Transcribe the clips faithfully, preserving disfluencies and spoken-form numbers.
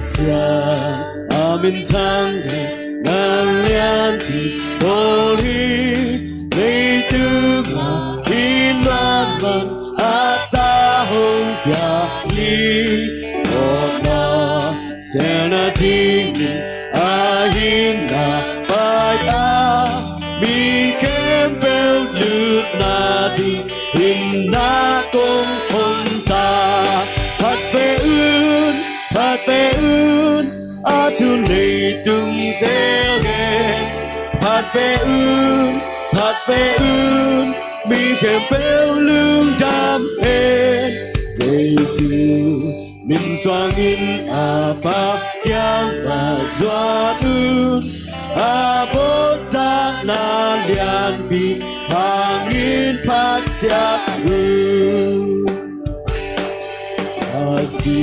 Pasian a minthang hi, na lianpi bawl hi. Leitung ah i manman a ta hong piak hi. Mawhna selna dingin a hinna pai a, mi khempeuh lutna ding hinna kong hong ta. Phat ve un, phat ve un, a thu leitung zel hen. Phat ve un, phat ve un, mi khempeuh lungdam hen. Jesu min suangin a pa kiangah zuan un, a bawlsakna lianpi hangin phat ciat un. A si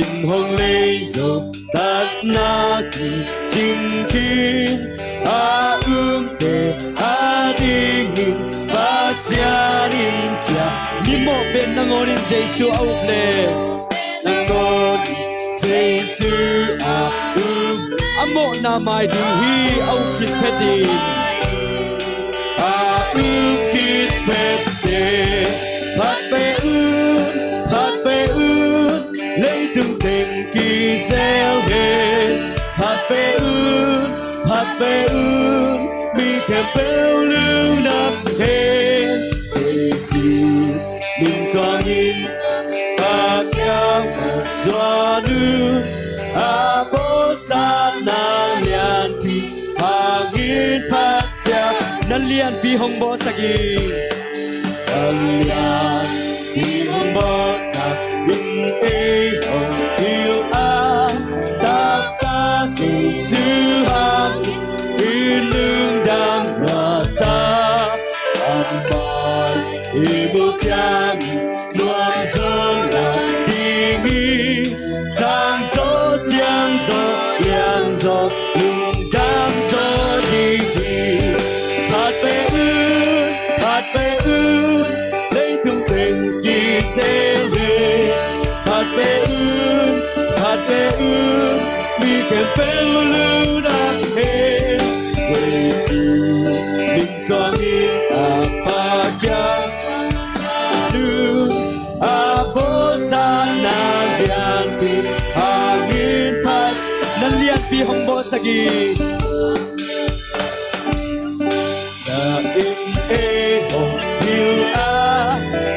in hong lei zo, tatna kicin khin a umte a dingin Pasian in ciah. Mimawh pen nangawnin Jesu a up le, nangawnin Jesu a up. A mawhna mai ding hi, a up khit phet in. A up khit phet te. Phat ve un, phat ve un, leitung teng kizel hen. Phat ve un, phat ve un, mi khempeuh lungdam hen. Jesu min suangin a kiangah zuan un, a bawlsakna lianpi hangin phat ciat. Na lianpi hong bawlsak in. Na lianpi hong bawlsak in ei hong hilh a, Tapa Jesu hangin i lungdam lua ta. Amah i muh ciangin nuam zaw lai ding hi. Sang zaw, siang zaw, liang zaw, lungdam zaw ding hi. Phat ve un, phat ve un, leitung teng kizel hen. Phat ve un, phat ve un, mi khempeuh lungdam hen. Jesu min suangin a pa kiangah zuan un, a bawlsakna lianpi hangin phat. Na lianpi hong bawlsak in. Sa in ei hong hilh a,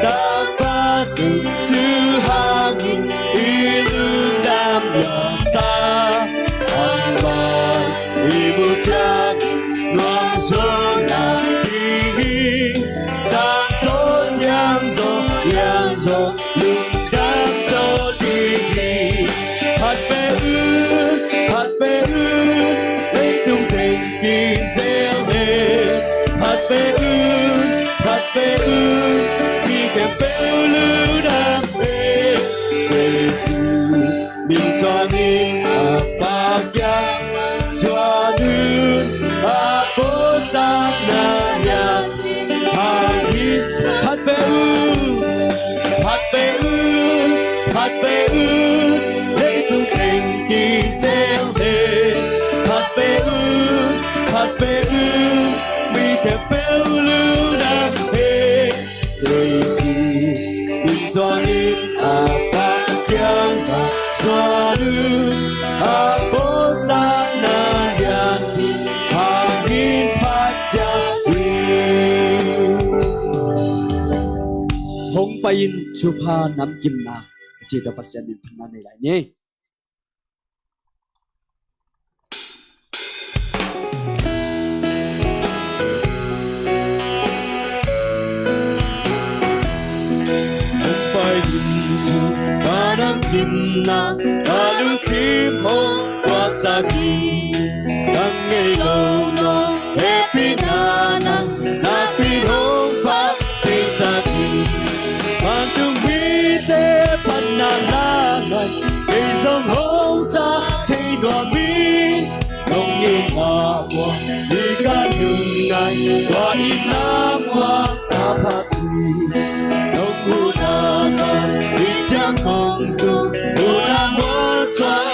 Tapa Jesu hangin i lungdam lua ta. Amah i muh ciangin nuam zaw lai ding hi. Sang zaw, siang zaw, liang zaw, lungdam zaw ding hi. Phat ve un, phat ve un, leitung teng kizel hen. Phat ve un, phat ve un, mi khempeuh lungdam hen. Jesu min suangin a pa kiangah zuan un, a bawlsakna lianpi hangin phat ve un, phat ve un, phat ve un, leitung teng kizel hen. Phat ve un, phat ve un, mi khempeuh lungdam hen. Jesu min suangin a pa kiangah zuan un, a bawlsakna lianpi hangin phat ciat un. Hong pai in, thupha namkimna a cih tawh Pasian min phatna nei lai ni. Hong pai in, thupha namkimna a lungsim hong puaksak in. Nang ngei lo nong hehpihna, nang nakpi in hong phat theisak hi. Vantung mite phatna langai, kei zong hong sa thei nuam ing. Nong itna muang hi ka lungngai, tua itna muang ka phat hi. Nong huhna ka it ciang kong tung, huhna muang suak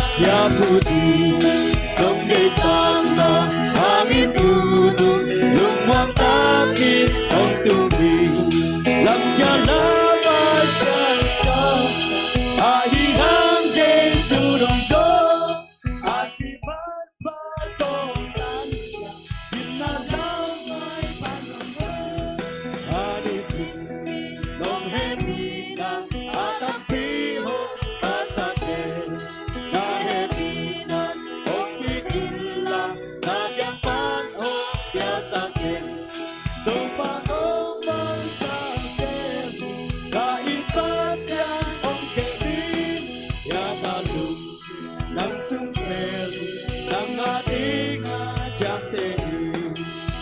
Nang a ding a ciamteh in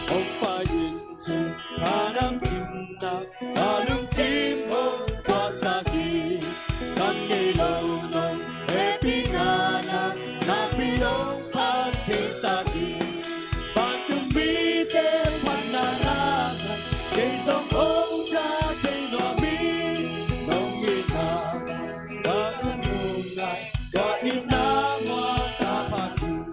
hong pai in, tua ka namkim na ka lungsim hong puaksak in, ka nei lo nong hehpihna na nakpi hong phat theisak in, vantung mite phatna lam ah kei zong hong sa thei nuam in, nong itna ka nungngai, tua itna muang ka phat in,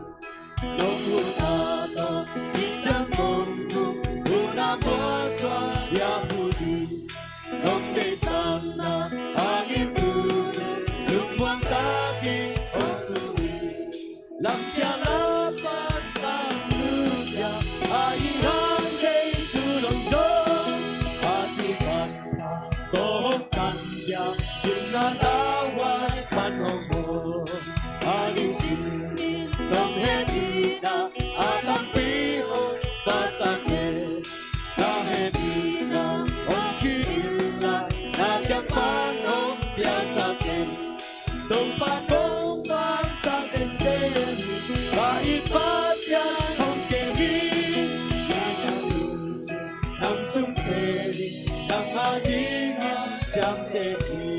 nong utna tawh i ciang kong tung, utna muang suang ya phu ding, nong deihsakna hangin tu lungmuang takin hong tung in, lamkia lamsang tang tu ciang a i hang Jesu lungzong a si pan pha, ko hong kan dia, gimna lauhuai pan hong maw, a nisim in nong hehpihna a tampi hong puaksak in, na hehpihna hong khih in lai, na kiang pan hong piangsak in, Topa kong pangsak in, Jesu ka it Pasian hong kem in, na ka lungsim nang sung se in, nang a ding a ciamteh in.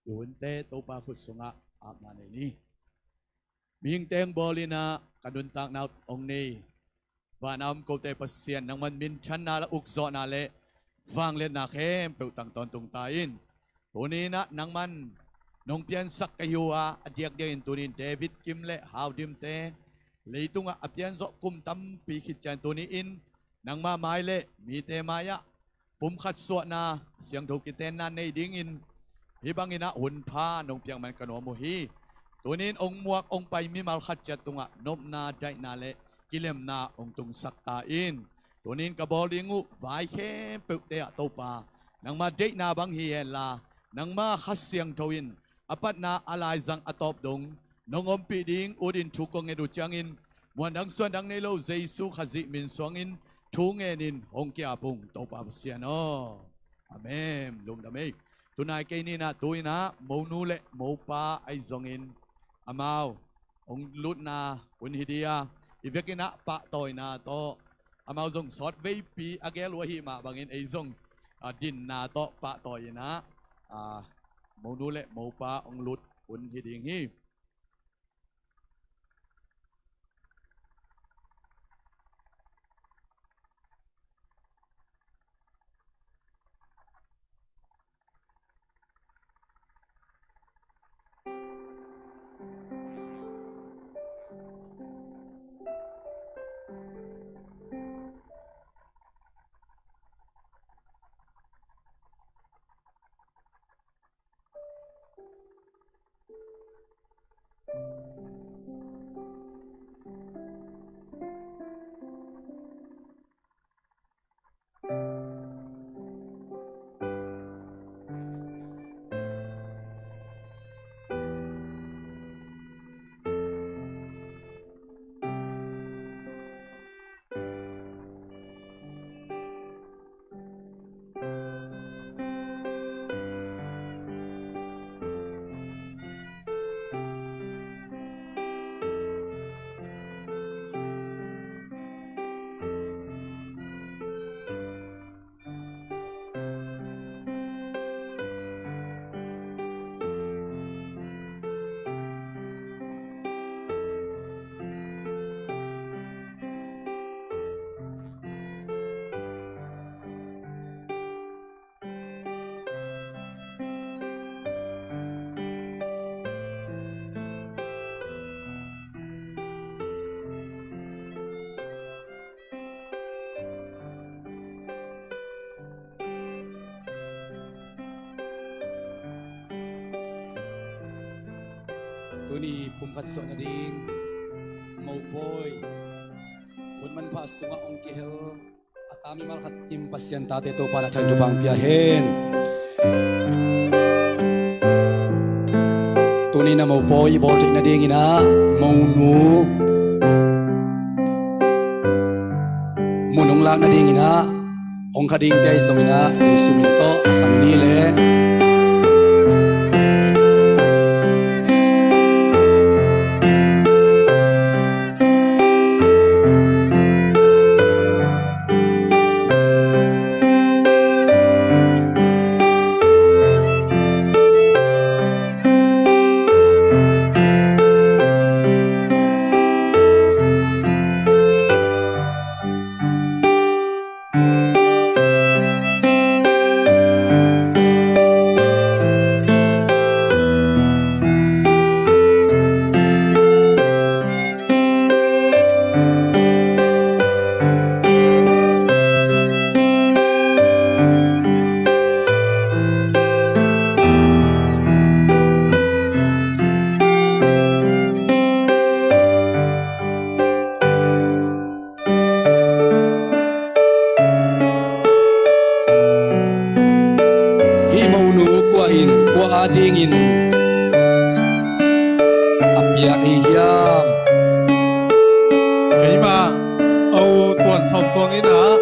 I hunte Topa khut sungah ap ma nei ni. Mihingte hong bawl in ah ka nuntakna hong nei, van a om kote Pasian, nangman minthanna le ukzawhna le vangliatna khempeuh tang tawntung ta in. Tuni in ah nangman nong piansak ka hi uh a, a diakdiakin tuni in David Kim le Hau Dimte leitungah a pianzawh kum tampi khit ciang tuni in nangma mai le mite mai-ah pumkhat suahna siangtho kitenna nei dingin hih bangin ah hunpha nong piak man ka nuam uh hi. Tuni in hong muak hong pai mimal khat ciat tungah nopna, daihna le kilemna hong tungsak ta in. Tuni in ka bawl ding uh vai khempeuhte ah Topa, nangma deihna bang hi henla, nangma Kha Siangtho in a patna a laizang a tawp dong nong ompih ding utin thu kong nget uh ciangin, muan dang suan dang nei lo Jesu Khazih min suangin thu ngenin hong ki-ap ung, Topa Pasian aw. Amen. Lungdam ei. Tunai kei ni in ah tu in ah monu le mopa ahi zongin amau hong lutna hun hi ding a, i vekin ah pahtawina tawh amau zong sawt veipi a gel uh ahih mah bangin ei zong, a, dinna tawh pahtawi in ah, a, monu le mopa hong lut hun hi ding hi. Tuni pumkhat suah nading mopawi, hun manpha sungah hong kihel a ta mimal khat kim Pasian tate Topa na thang thupha hong pia hen. Tuni in ah mopawi i bawl theih nadingin ah monu, mun hong lak nadingin ah hong kha dingte ahi zongin ah Jesu min tawh a sang ni le. Hih monu kua in, kua adingin a piak hi hiam? Keimah a u Tuan Saum Tuang in ah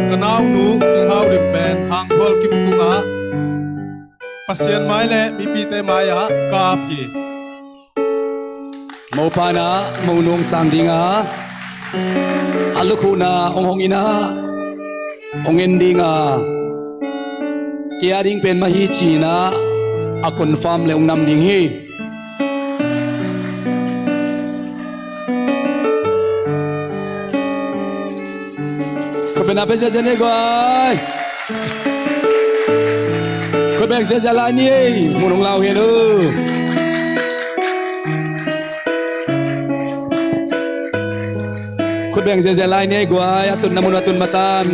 ka naunu Cing Hau Lim pen Hang Thual Kim tungah Pasian mai le mipite mai-ah ka ap hi. Mopa in ah monu hong sang ding a, a lukhuhna hong hong in ah hong en ding a, kei a ding pen mah hi ci-in ah a confirm le hong nam ding hi. Khut beng a pia ziazia ni ei guai. Khut beng ziazia lai ni ei, mun hong lau hen uh. Khut beng ziazia lai ni ei guai, a tunna mun a tun matan.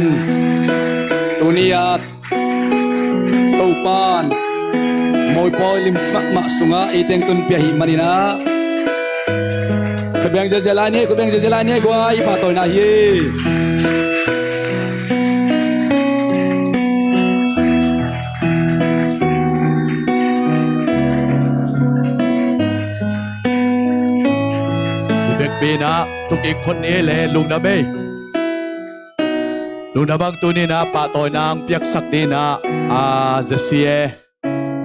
Tuni-a Topa'n mawipawi limci mahmah sungah ei teng tun pia hi manin ah khut beng ziazia lai ni ei, khut beng ziazia lai ni ei guai, i pahtawina hi. Hi bekpi in ah tuk ik khot ni ei le lungdam ei. Lungdam ang. Tuni in ah pahtawina hong piaksak dingin ah, a, Z C A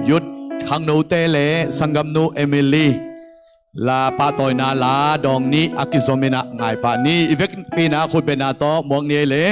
Youth khangnote le sanggamnu Emily la pahtawina la dawng ni a kizom in ah ngai pah ni. I vekpi in ah khut bengna tawh muak ni ei le.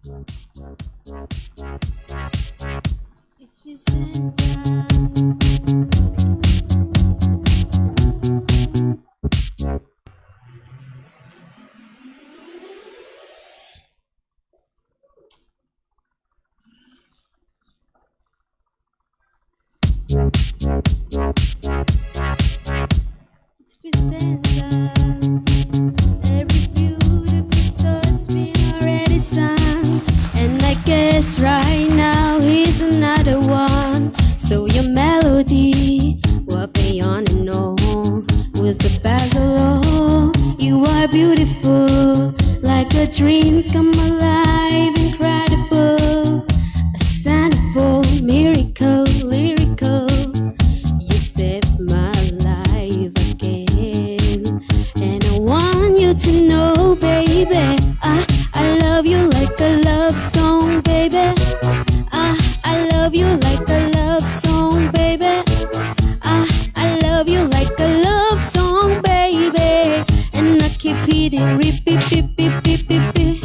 It's Vicenta. It's Vicenta. Every beautiful thought's been already sung. And I guess right now here's another one. So your melody will be on and on with the bass alone. You are beautiful, like a dreams come alive, incredible. A centerfold, miracle, lyrical. You saved my life again. And I want you to know, baby, I, I love you like a love song, baby. I, I love you like a love song, baby. I, I love you like a love song, baby. And I keep hitting repeat, beep, beep, beep, beep, beep.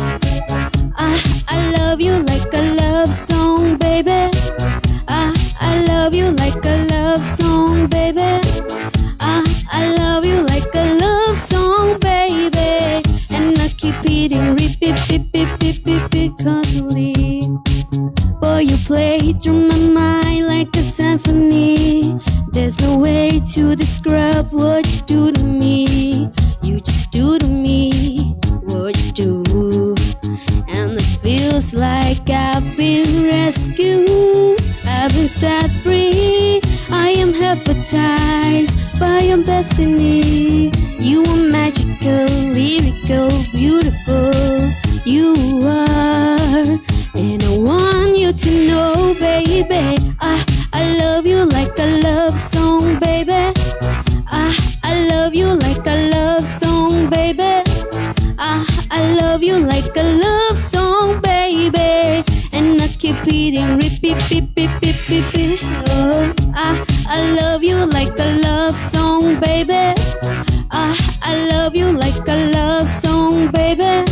I, I love you like a love song, baby. I, I love you like a love song, baby. I, I love you like a love song, baby. And I keep hitting repeat, beep, beep, beep, beep, beep, constantly. Boy, you play through my mind like a symphony. There's no way to describe what you do to me. You just do to me what you do. And it feels like I've been rescued. I've been set free. I am hypnotized by your destiny. You are magical, lyrical, beautiful. You are. And I want you to know, baby, I, I love you like a love song, baby. I, I love you like a love song, baby. I, I love you like a love song, baby. And I keep hitting repeat, beep, beep, beep, beep, beep. Oh, I, I love you like a love song, baby. I, I love you like a love song, baby.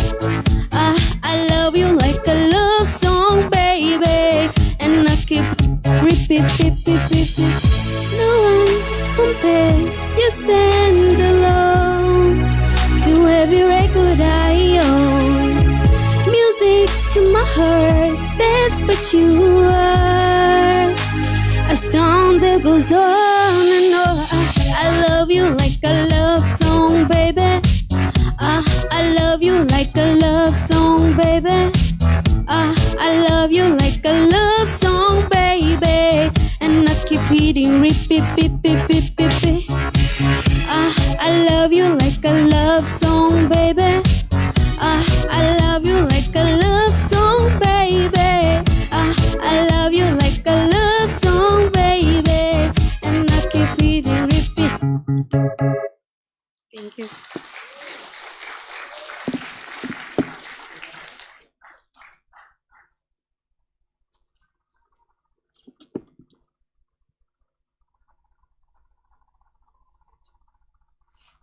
I, I love you like a love song, baby. And I keep repeat, beep, beep, beep, beep. No one compares. You stand alone to every record I own. Music to my heart, that's what you are. A song that goes on and on. I, I love you like a love song, baby. I, I love you like a love song, baby. I, I love you like a love song, baby. And I keep hitting repeat, beep, beep, beep, beep, beep. I, I love you like a love song, baby. I, I love you like a love song, baby. I, I love you like a love song, baby. And I keep hitting repeat. Thank you.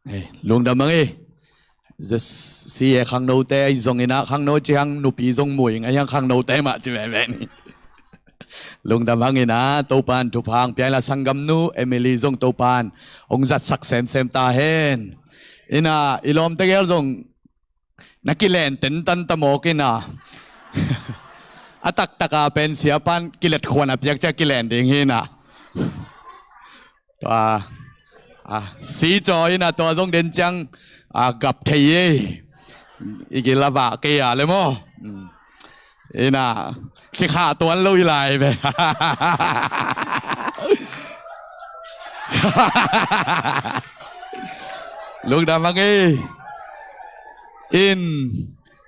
Hei, lungdam hang ei. Zasi e khangnote ahi zongin ah, khangno ci hang nupi zong mu ing, ahi hang khangnote mah ci veve ni. Lungdam hang in ah, Topa'n thupha hong pia in ah, sanggamnu Emily zong Topa'n hong zatsak semsem ta hen. In ah, i lawmte gel zong na kilen tentan ta mawk in ah. A taktak a pen siapa'n kilet khuan a piak ciang kilen ding hi in ah. Tua, a, si caw in ah, tua zong den ciang, a, gap thei ei. I gil a vah kei a le maw. Mm. In ah, kikhah tuan lo hi lai ve. Lungdam hang ei. In,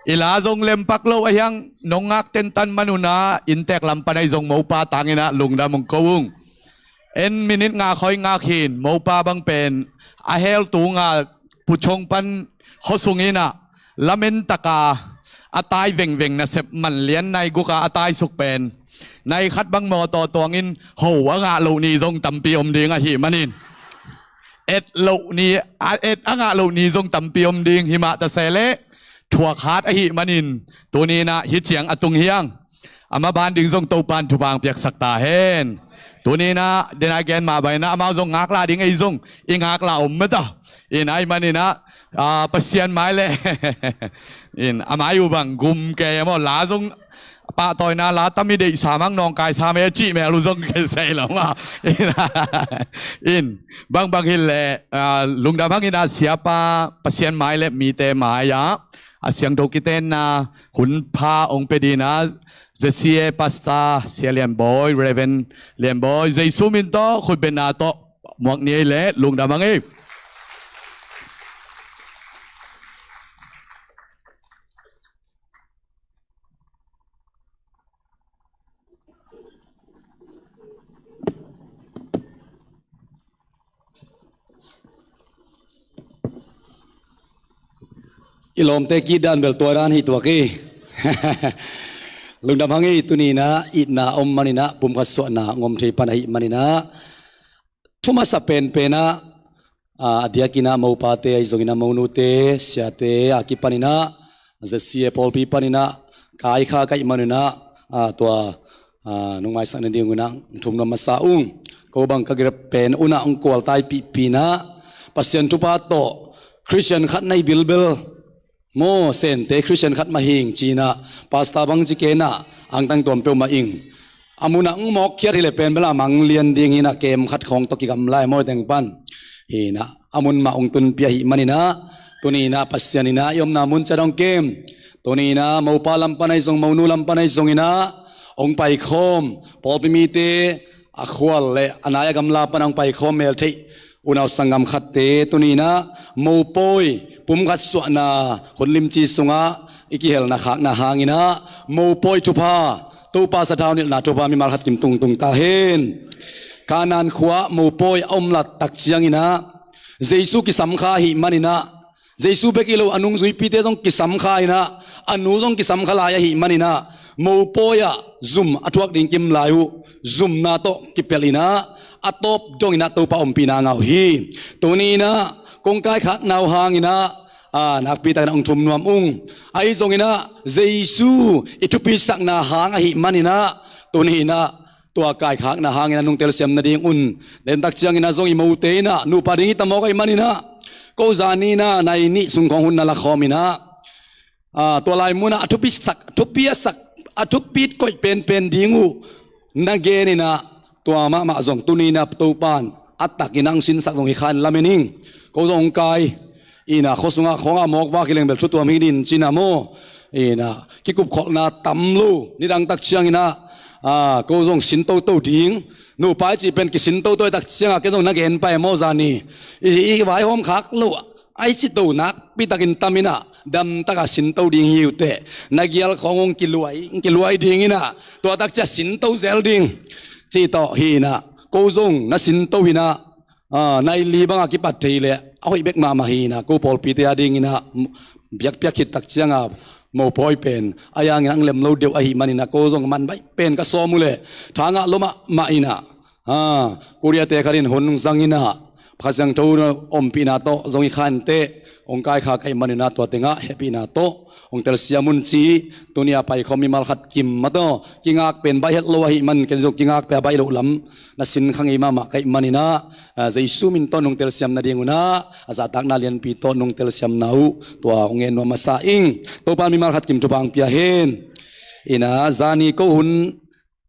i la zong lempak lo, ahi hang nong ngak tentan man un ah, inntek lam pan ahi zong mopa tang in ah lungdam hong ko ung. En minit nga khawng ngak hi in, mopa bang pen a hell tung a Pu Chong pan khuasung in ah lamen tak a, a tai vengveng nasep man lian nai guk a a taisuk pen nai khat bang mawtaw tuang in ho a ngah loh ni zong tampi om ding ahih manin, et loh ni, a et a ngah loh ni zong tampi om ding hi mah ta se leh, thuak hat ahih manin, tuni-in ah hih ciang a tung hi hang. Amah ban ding zong Topa'n thupha hong piaksak ta hen. Tuni-in ah, den a gen mah bangin ah, amau zong ngaklah ding, ei zong i ngaklah om mah ta. In ahih manin ah, ah, Pasian mai le in a mai uh bang gum kei a maw, la zong pahtawina la tam i deihsa mang nawngkaisa mei a cih mel uh zong kei sei lo mah. In, in, bangbang hi leh, ah, lungdam hang in ah, siapa Pasian mai le mite mai-ah a siangtho kitenna hun pha hong pia dingin ah, Z C A Pastor Sia Lian Bawi, Reverend Lian Bawi, Jesu min tawh khutbetna tawh muak ni ei leh, lungdam hang ei. I lawmte ki dan bel tua dan hi tuak hi. Lungdam hang ei. Tuni-in ah itna om manin ah, pumkhat suahna hong om thei pan ahih manin ah, thu masa penpen ah, a, a diakin ah mopate ahi zongin ah, monute, siate a kipanin ah, Z C A pawlpi panin ah kaikhak ahih manin ah, a, tua, a, nong maisak nading un ah hong thum nuam masa ung. Ko bang ka girp pen un ah hong kual taipihpih in ah, Pasian thupha tawh Khristian khat na hi bilbel maw, Sente Khristian khat mah hi ing ci-in ah, pastor bang ci kei in ah, angtang tuam peuhmah ing. A mun ah hong mawkkhiat hi leh pen bel a mang lian ding hi in ah, kem khat khawng tawh kigamla hi maw, teng pan. Hi in ah, a mun mah hong tunpih ahih manin ah, tuni-in ah Pasian in ah i omna mun ciat hong kem. Tuni-in ah mopa lam pan ahi zong, monu lam pan ahi zongin ah hong paikhawm, pawlpi mite a khual le a nai a gamla pan hong paikhawm mel theih unau sanggam khatte, tuni-in ah mopawi pumkhat suahna hun limci sungah i kihelna khakna hangin ah, mopawi thupha, Topa sathau nilhna thupha mimal khat kim tungtung ta hen. Kanaan khua-ah mopawi a om laitak ciangin ah, Jesu kisam kha ahih manin ah, Jesu bek hi lo, a nungzuipite zong kisam kha in ah, a nu zong kisam kha lai ahih manin ah, mopawi ah zum a thuak ding kim lai uh, zumna tawh kipelh in ah, a tawp dongin ah Topa ompihna a ngah uh hi. Tuni-in ah kong kaikhakna uh hangin ah, a, nakpi takin ah hong thum nuam ung. Ahi zongin ah Jesu i thupisakna hang ahih manin ah, tuni-in ah tua kaikhakna hangin ah nungtel siam nading un, dentak ciangin ah zong i mote in ah nupa ding hi ta mawk ahih manin ah, ko zani in ah nai nih sung khawng hun na lakhawm in ah, a, tua lai mun ah a thupisak, thupi a sak, a thupi koih penpen ding uh na gen in ah, tua mahmah zong tuni-in ah Topa'n a takin ah hong sinsak zong hi kha in lamen ing. Ko zong hong kai in ah, khua sungah khawng a mawk vak hi leng bel thu tuam hi ding ci-in ah maw. In ah, kikupkholhna tam lo, nidang tak ciangin ah, a, ko zong sin toto ding. Nupa i cih pen kisin toto i tak ciangah, ken zong na gen pah e maw zani. I, i vaihawm khak lo, a, i cih to nakpi takin tam in ah, damtak a sin to ding hi uh teh. Na gial khawng hong kiluai, hong kiluai ding in ah, tua tak ciang sin to zel ding. Cih tawh hi in ah, ko zong na sin to in ah, a, nai li bang a kipat thei leh a hoih bek mahmah hi in ah, ko pawlpite a dingin ah, biakpiak khit tak ciangah mopawi pen a yang in ah hong lem lo deuh ahih manin ah, ko zong man baih pen ka sawm uh leh tha ngah lua mahmah in ah, a, Korea-te khat in hun zang in ah, Kha Siangtho ompihna tawh zong hi kha inteh, hong kaikhak ahih manin ah tua tengah hehpihna tawh hong telsiam un ci. Tuni-a paikhawm mimal khat kim mah tawh kingak pen baih het lo ahih man, ken zong kingak pen a baih loh lam na sin kha ngei mahmah ka hih manin ah, a, Jesu min tawh nong telsiam nading un ah, a zahtakna lianpi tawh nong telsiamna uh tua hong ngen nuam masa ing. Topa'n mimal khat kim thupha hong pia hen. In ah, zani ko hun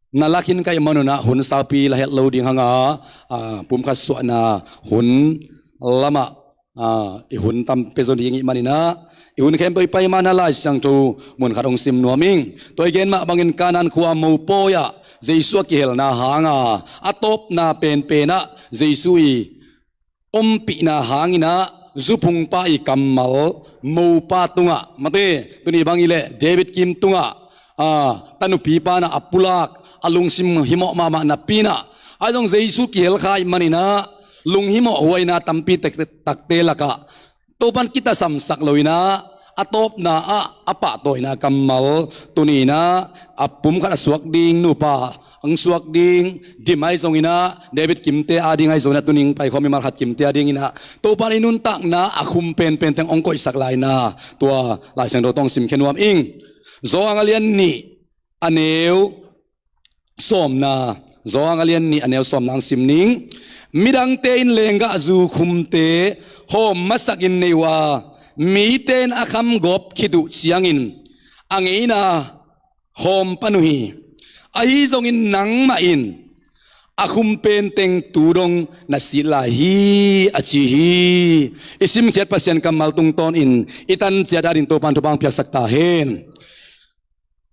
na la khin ka hih man un ah, hun saupi la het lo ding hang a, a, pumkhat suahna hun lamah, a, i hun tam pia zo ding i hih manin ah, i hun khempeuh i pai ma-in ah Lai Siangtho mun khat hong sim nuam ing. Tua i gen mah bangin Kanaan khua-a mopawi ah Jesu a kihelna hang a, a tawpna penpen ah Jesu i ompihna hangin ah, zuphungpa i kammal mopa tungah, mate, tuni bang hi leh David kim tungah, a, tanupipa in ah a pulak, a lungsim himawh mahmah napi in ah, ahi zong Jesu kihel kha ahih manin ah, lunghimawh huaina tampi tek, takte lakah Topa'n kitasamsak lo in ah, a tawpna ah a pahtawina kammal tuni-in ah a pumkhat a suak ding nupa ang suak ding dim ahi zongin ah David Kimte ading ahi zongin ah tuni-in paikhawm i malkhat Kimte adingin ah Topa'n i nuntakna a khum penpen teng hong koihsak lai-in ah tua Lai Siangtho tawh hong simkhia nuam ing. Johan a lian nih a neu sawmna, Johan a lian nih a neu sawmna hong sim ning. Midangte in lenggahzu khumte hawm masakin nei uh a, mite in a khamgawp khit uh ciangin a ngeina hawm pan uh hi. Ahi zongin nangmah in a khum pen teng tu dong na sit lai hi, a ci hi. I simkhiat Pasian kammal tungtawnin i tan ciat adingin Topa'n thupha hong piaksak ta hen.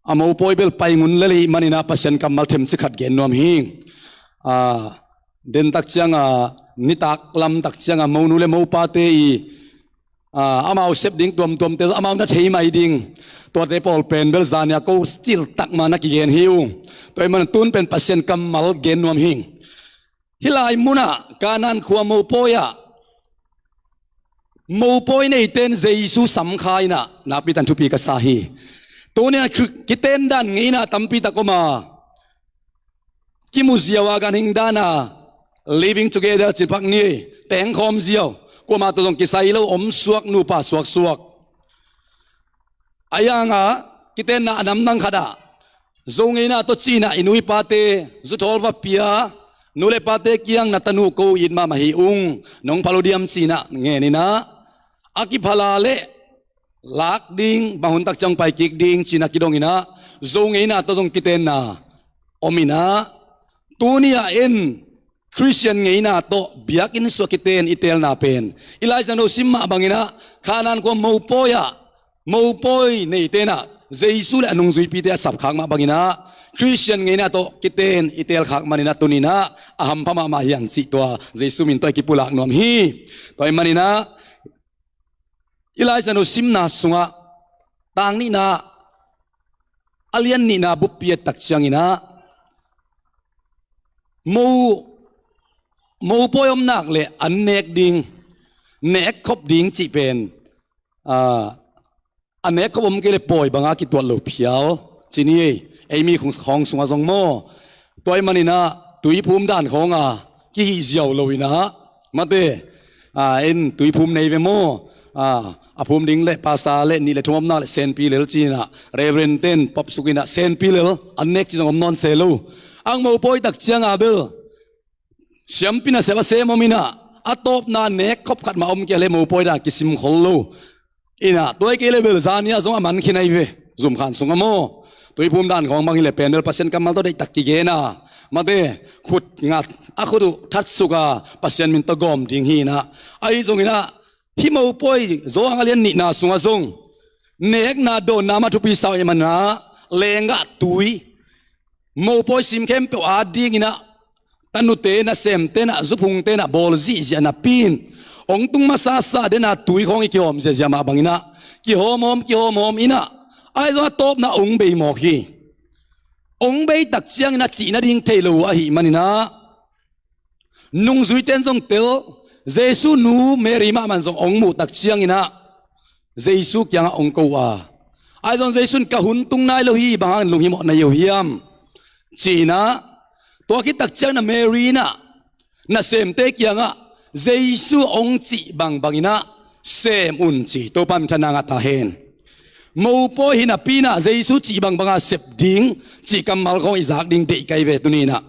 A mopawi bel pai ngun lel ahih manin ah Pasian kammal themcik khat gen nuam hi. Ah, dentak ciang a, nitak lamtak ciang a monu le mopate i, ah, amau sep ding tuamtuamte amau na thei mai ding, tuate pawl pen bel zan ni-a ko ciltak ma na kigen hi ung. Tua ahih manin tun pen Pasian kammal gen nuam hi. Hih lai munah Kanaan khua mopawi ah mopawi neite in Jesu samkha in ah nakpi takin thupi ka sa hi. Tuni-in ah Khri-, kiten dan ngeina tampi tak om a, kimu ziau a ganhing dan a living together ci-in pha ni, tengkhawm ziau, kuamah tawh zong kisai lo, om suak, nupa suaksuak. Ahi hangin kitenna a namdang khat ah Zo ngeina tawh ci-in ah i nu i pate zuthawl va pia, nu le pate kiang na tanu ko it mahmah hi ung, nong phal uh diam ci-in ah ngen in ah, a kiphala leh lak ding, bang hun tak ciang pai kik ding ci-in ah kidong in ah, Zo ngeina tawh zong kitenna om in ah, tuni-a en Khristian ngeina tawh biakinn sungah kiten i teelna pen i Lai Siangtho sim mah bangin ah Kanaan khua mopawi ah mopawi neite in ah Jesu le a nungzuipite a sapkhak mah bangin ah Khristian ngeina tawh kiten i teelkhak manin ah tuni-in ah a hampha mahmah hi hang cih tua Jesu min tawh i kipulak nuam hi. Tua ahih manin ah i Lai Siangtho simna sungah tang nihna a lian nihna buppi et tak ciangin ah mo, mopawi om nak leh an nek ding, nek khop ding cih pen, ah, a nek khop om kei leh pawi banga kituat lo phial ci ni ei, ei mi khawng sungah zong maw. Tua ahih manin ah tuiphum dan khawng a kihih ziau lo in ah, mate, ah, en tuiphum nei ve maw. Ah, a phum ding leh pastor leh nih le thum om nak leh senpi lel ci-in ah Reverend ten popsuk in ah senpi lel an nek cih zong om nawn se lo. Ang mopawi tak ciang a bel siampi nasep a sem om in ah, a tawpna nek khop khat mah om kei leh mopawi dan kisim khol lo in ah, tua hi kei leh bel zan ni-a zong a man khin ahi ve, zumkhan sungah maw. Tuiphum dan khawng bang hi leh pen bel Pasian kammal tawh deihtak kigen a, mate, khut ngat a khut uh thatsuk a Pasian min tawh gawm ding hi in ah. Ahi zongin ah hih mopawi Johan a lian nihna sungah zong nekna dawnna mah thupi sa ahih manin ah lenggah tui, mopawi sim khempeuh adingin ah tanute, nasemte in ah, zuphungte in ah bawl zihziah napi-in hong tung masasa den a tui khawng i kihawm ziahziah mah bangin ah kihawmhawm kihawmhawm in ah, ahi zong a tawpna hong bei mawk hi. Hong bei tak ciangin ah cih nading thei lo uh ahih manin ah nungzuite in zong tel, Jesu nu Mary mahmah in zong hong muh tak ciangin ah Jesu kiangah hong ko a, ahi zong Jesu in ka hun tung nai lo hi, bang hangin lunghimawh na hi uh hiam ci-in ah, tua khit tak ciangin ah Mary in ah nasemte kiangah Jesu hong cih bangbang in ah sem un ci. Topa minthanna ngah ta hen. Mopawi hi napi-in ah Jesu cih bangbang a sep ding cih kammal khawng i zak ding deih ka hi ve tuni-in ah.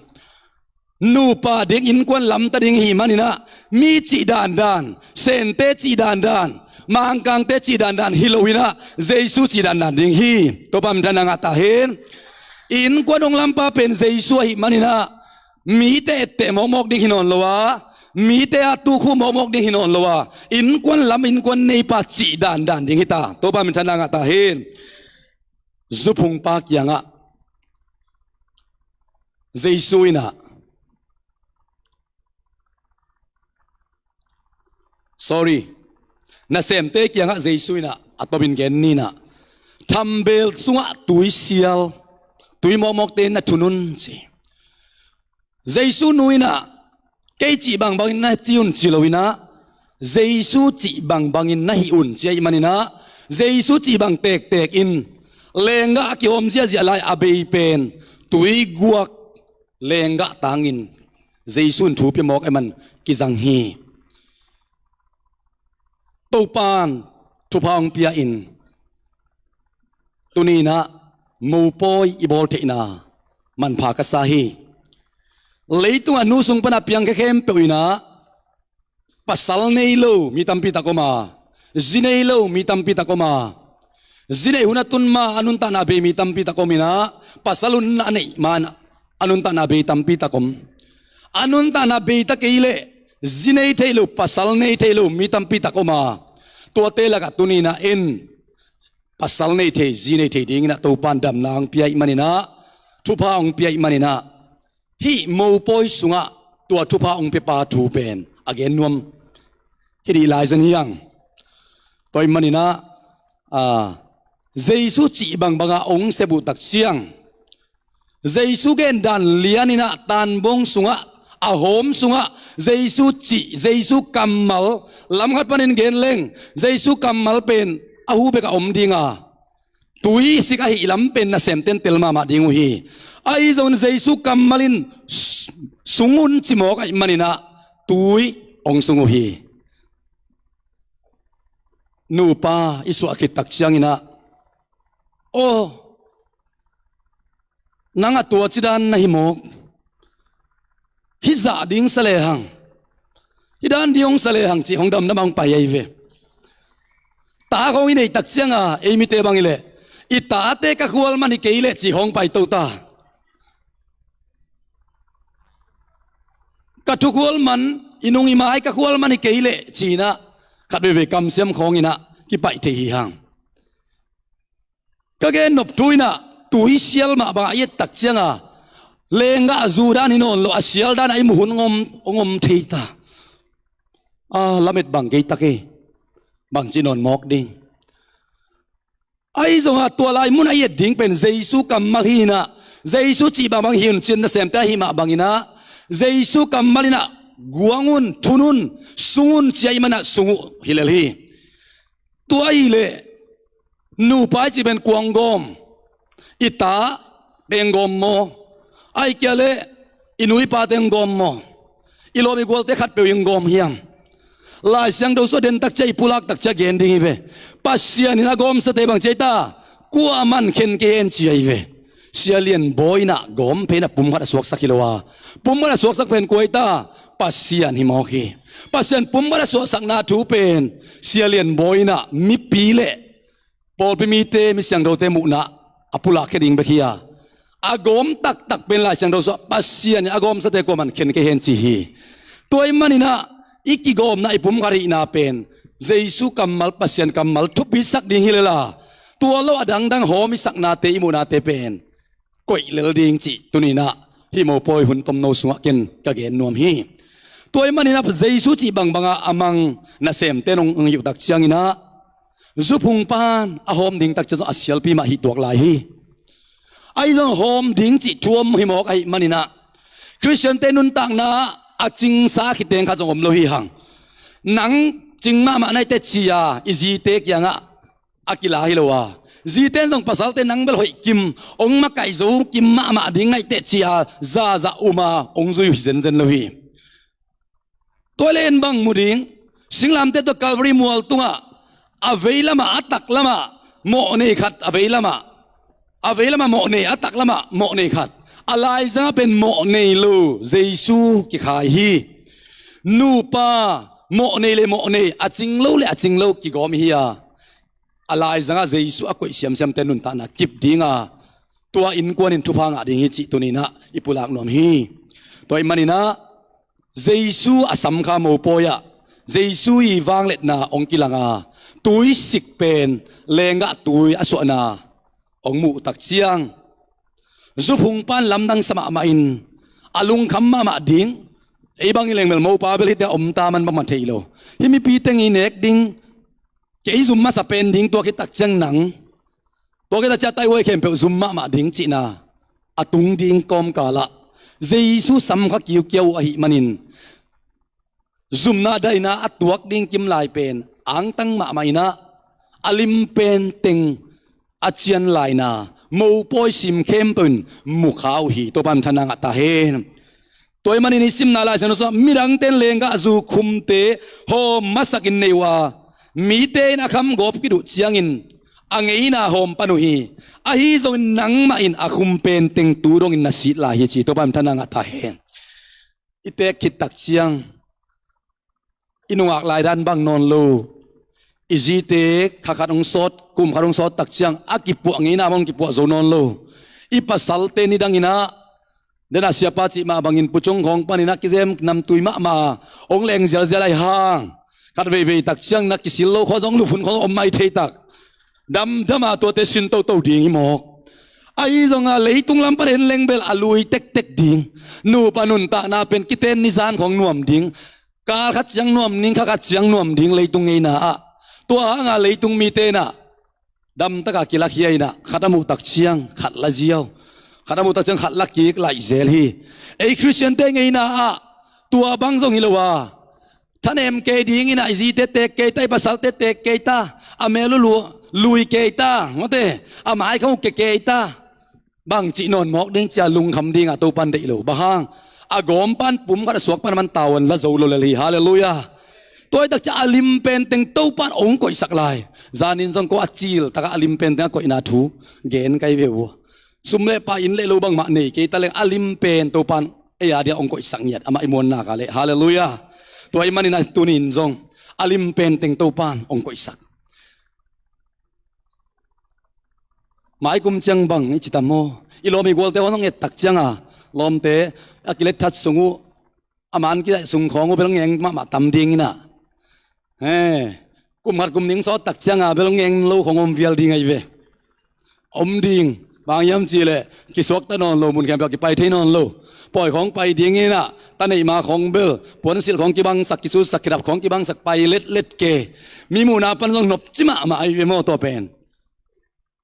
Nupa ding innkuan lamta ding ahih manin ah mi cih dandan, sente cih dandan, mangkangte cih dandan hi lo-in ah Jesu cih dandan ding hi. Topa minthanna ngah ta hen. Innkuan hong lampa pen Jesu ahih manin ah mite etteh mawkmawk ding hi nawn lo a, mite a tukhu mawkmawk ding hi nawn lo a, innkuan lam innkuan neipa cih dandan ding hi ta. Topa minthanna ngah ta hen. Zuphungpa kiangah Jesu in ah, sorry, nasemte kiangah Jesu in ah a tawpin gen ni in ah, thambeel sungah tuisial, tui mawkmawkte na thun un ci. Jesu nu in ah kei cih bangbangin na ci un ci lo-in ah, Jesu cih bangbangin na hih un ci ahih manin ah, Jesu cih bang tektek in lenggah a kihawm ziahziah lai a bei pen tuiguak lenggah tangin Jesu in thu pia mawk ahih man kizang hi. Topan thupha hong pia in tuni-in ah mopawi i bawl theihna manpha ka sa hi. Leitungah nu sung pana piang khempeuh in ah pasal nei lo mi tampi tak om a, zi nei lo mi tampi tak om a, zi neih hun a tun ma a nuntakna bei mi tampi tak om in ah, pasal hun a neih ma a nuntakna bei tampi tak om. A nuntakna bei ta kei leh zi nei thei lo, pasal nei thei lo mi tampi tak om a, tuate lakah tuni-in ah en pasal nei thei, zi nei thei dingin ah Topan damna hong pia ahih manin ah thupha hong pia ahih manin ah hih mopawi sungah tua thupha hong piapa thu pen a gen nuam hi dih lai zen hi hang. Tua ahih manin ah, a, Jesu cih bangbangah hong sep uh tak ciang Jesu gendan lianin ah tanbong sungah, a hawm sungah Jesu cih, Jesu kammal, lamkhat panin gen leng Jesu kammal pen a hu bekah om ding a, tui sik ahih lam pen nasemten tel mahmah ding uh hi. Ahi zongin Jesu kammal in s-, sung un ci mawk ahih manin ah tui hong sung uh hi. Nupa i suah khit tak ciangin ah, aw, nang a tua cidan na hi mawk. Hih zah ding sa lehang, hih dan ding hong sa lehang cih hong damdam a hong pai ahi ve. Ta khawng i neih tak cianga ei mite bang hi leh, i tate ka khual man hi kei leh cih khawng pai to ta. Ka thukhual man, i nung i mai ka khual man hi kei leh ci-in ah khat veivei kamsiam khawngin ah kipaih thei hi hang. Ka gen nop thu in ah tui sial mah bangah i et tak cianga lenggah zu dan hi nawn lo, a sial dan a i muh hun hong om, hong om thei ta. A, lamet bang kei ta kei, bangci nawn mawk ding. Ahi zongah tua lai munah i et ding pen Jesu kammal hi in ah, Jesu cih bangbang hi un ci-in nasemte ahih mah bangin ah, Jesu kammal in ah guang un, thun un, sung un ci ahih manin ah sung uh hi lel hi. Tua ahih leh nupa i cih pen kua hong gawm? I tate hong gawm maw? Ahih kei leh i nu i pate hong gawm maw? I lawm i gualte khatpeuh in hong gawm hiam? Lai Siangtho sungah den tak ciang, i pulak tak ciang gen ding hi ve. Pasian in a gawmsate bang ci ahi ta? Kuamah in khen kei hen ci ahi ve. Sia Lian Bawi in ah gawm pen a pum khat a suaksak hi lo a, pum khat a suaksak pen kua hi ta? Pasian hi mawk hi. Pasian pum khat a suahsakna thu pen Sia Lian Bawi in ah mipi le pawlpi mite, mi siangthote muhna a pulakkhia ding bek hi a, a gawm taktak pen Lai Siangtho sungah Pasian in a gawmsate kuamah in khen kei hen ci hi. Tua ahih manin ah i kigawmna, i pum khat hihna pen Jesu kammal, Pasian kammal thupisak ding hi lel a, tua lo a dangdang hawm i saknate, i muhnate pen koih lel ding cih tuni-in ah hih mopawi hun tomno sungah ken ka gen nuam hi. Tua ahih manin ah Jesu cih bangbangah a mang nasemte in hong, hong hih uh tak ciangin ah zuphung pan a hawm ding tak ciang zong a sialpi mah hih tuak lai hi. Ahi zong hawm ding cih thu om hi mawk ahih manin ah Khristiante nuntakna a cingsa khiteng khat zong om lo hi hang. Nang cing mahmah na hi teh ci-a i zite kiangah a kila hi lo a, zite in zong pasalte nang bel hoih kim, hong makaih zo kim mahmah ding na hi teh ci-a zahzah um a hong zui uh hi zenzen lo hi. Tua leh en bang mu ding, singlamteh tawh Calvary mual tungah a vei lamah, a tak lamah mawh nei khat, a vei lamah, a vei lamah mawh nei, a tak lamah mawh nei khat, a laizangah pen mawh nei lo Jesu kikhai hi. Nupa mawh nei le mawh nei, a cing lo le a cing lo kigawm hi a, a laizangah Jesu a koih siamsiamte nuntakna kip ding a, tua innkuan in thupha ngah ding hi cih tuni-in ah i pulak nuam hi. Tua ahih manin ah Jesu a samkha mopawi ah Jesu i vangliatna hong kilang a, tuisik pen lenggah tui a suahna hong muh tak ciang, zuphung pan lamdang sa mahmah in a lungkham mahmah ding, ei bang hi leng bel mopa bel hihte a om ta man bangmah thei lo. Hih mipi teng i nek ding, kei zum masa pen ding, tua khit tak ciang nang, tua khit tak ciang a taihuai khempeuh zum mahmah ding cihna a tung ding kawmkalah Jesu samkha kiukiau uh ahih manin zumna daina a tuak ding kimlai pen angtang mahmah in ah, a lim pen teng a cian laina mopawi sim khempeuh in mu kha uh hi. Topa minthanna ngah ta hen. Tua ahih manin i simna Lai Siangtho sungah midangte in lenggahzu khumte hawm masakin nei uh a, mite in a kham gawp khit uh ciangin a ngeina hawm pan uh hi. Ahi zongin nangmah in a khum pen teng tu dongin na sit lai hi ci. Topa minthanna ngah ta hen. I teek khit tak ciang i nungak lai dan bang nawn lo. I zite kha khat hong sawt, kum khat hong sawt tak ciang a kipuah ngeina bang hong kipuah zo nawn lo. I pasalte nidang in ah, den a siapa cih mah bangin pucung khawng panin ah kizem namtui mahmah a, hong leng zialzial ahi hang, khat veivei tak ciang na kisil lo khawng zong, luphun khawng zong om mai thei tak. Damdam a tuate sin toto ding hi mawk. Ahi zongin leitung lam pan en leng bel a lui tektek ding. Nupa nuntakna pen kiten nizan khawng nuam ding. Kal khat ciang nuam ding, kha khat ciang nuam ding leitung ngeina ah. Tua hanga leitung mite in ah damtaka kilakhia in ah, khat a muh tak ciang khat la ziau, khat a muh tak ciang khat la kik laih zel hi. Ei Khristiante ngeina ah tua bang zong hi lo a, thanem kei ding in ah, i zite teek kei ta, i pasalte teek kei ta, a mel uh lui kei ta, mawte, a mai khawng uh ke kei ta, bang cih nawn mawk ding ci a lungkham ding a Topan deih lo. Bang hang, a gawm pan, pum khat a suak pan a man tavuan la zo lo lel hi. Halleluiah. Tua hi tak ciang a lim pen teng Topan hong koihsak lai. Zanin zong ko a cil taka a lim pen teng a koihna thu gen kai ve uh. Sum le pai, inn le lo bangmah nei kei ta leng a lim pen Topan ei a dia hong koihsak ngiat, amah i muanna ka leh. Halleluiah. Tua ahih manin ah tuni in zong a lim pen teng Topan hong koihsak. Mai kum ciang bang i ci tam maw? I lawm i gualte hong et tak ciang a, lawmte a kilet that sung uh, a man kizaih sung khawng uh bel hong eng mahmah tam ding in ah. He, kum khat kum nih sawt tak ciang a bel hong eng lo khawng om vial ding ahi ve. Om ding, bang hiam cih leh kisuakta nawn lo, mun khempeuh a kipai thei nawn lo. Pawi khawng pai ding in ah, ta neih ma khawng bel, puansilh khawng kibangsak, kisutsak, khedap khawng kibangsak, pai letlet ke. Mi muhna pan zong nopci mahmah ahi ve maw tua pen.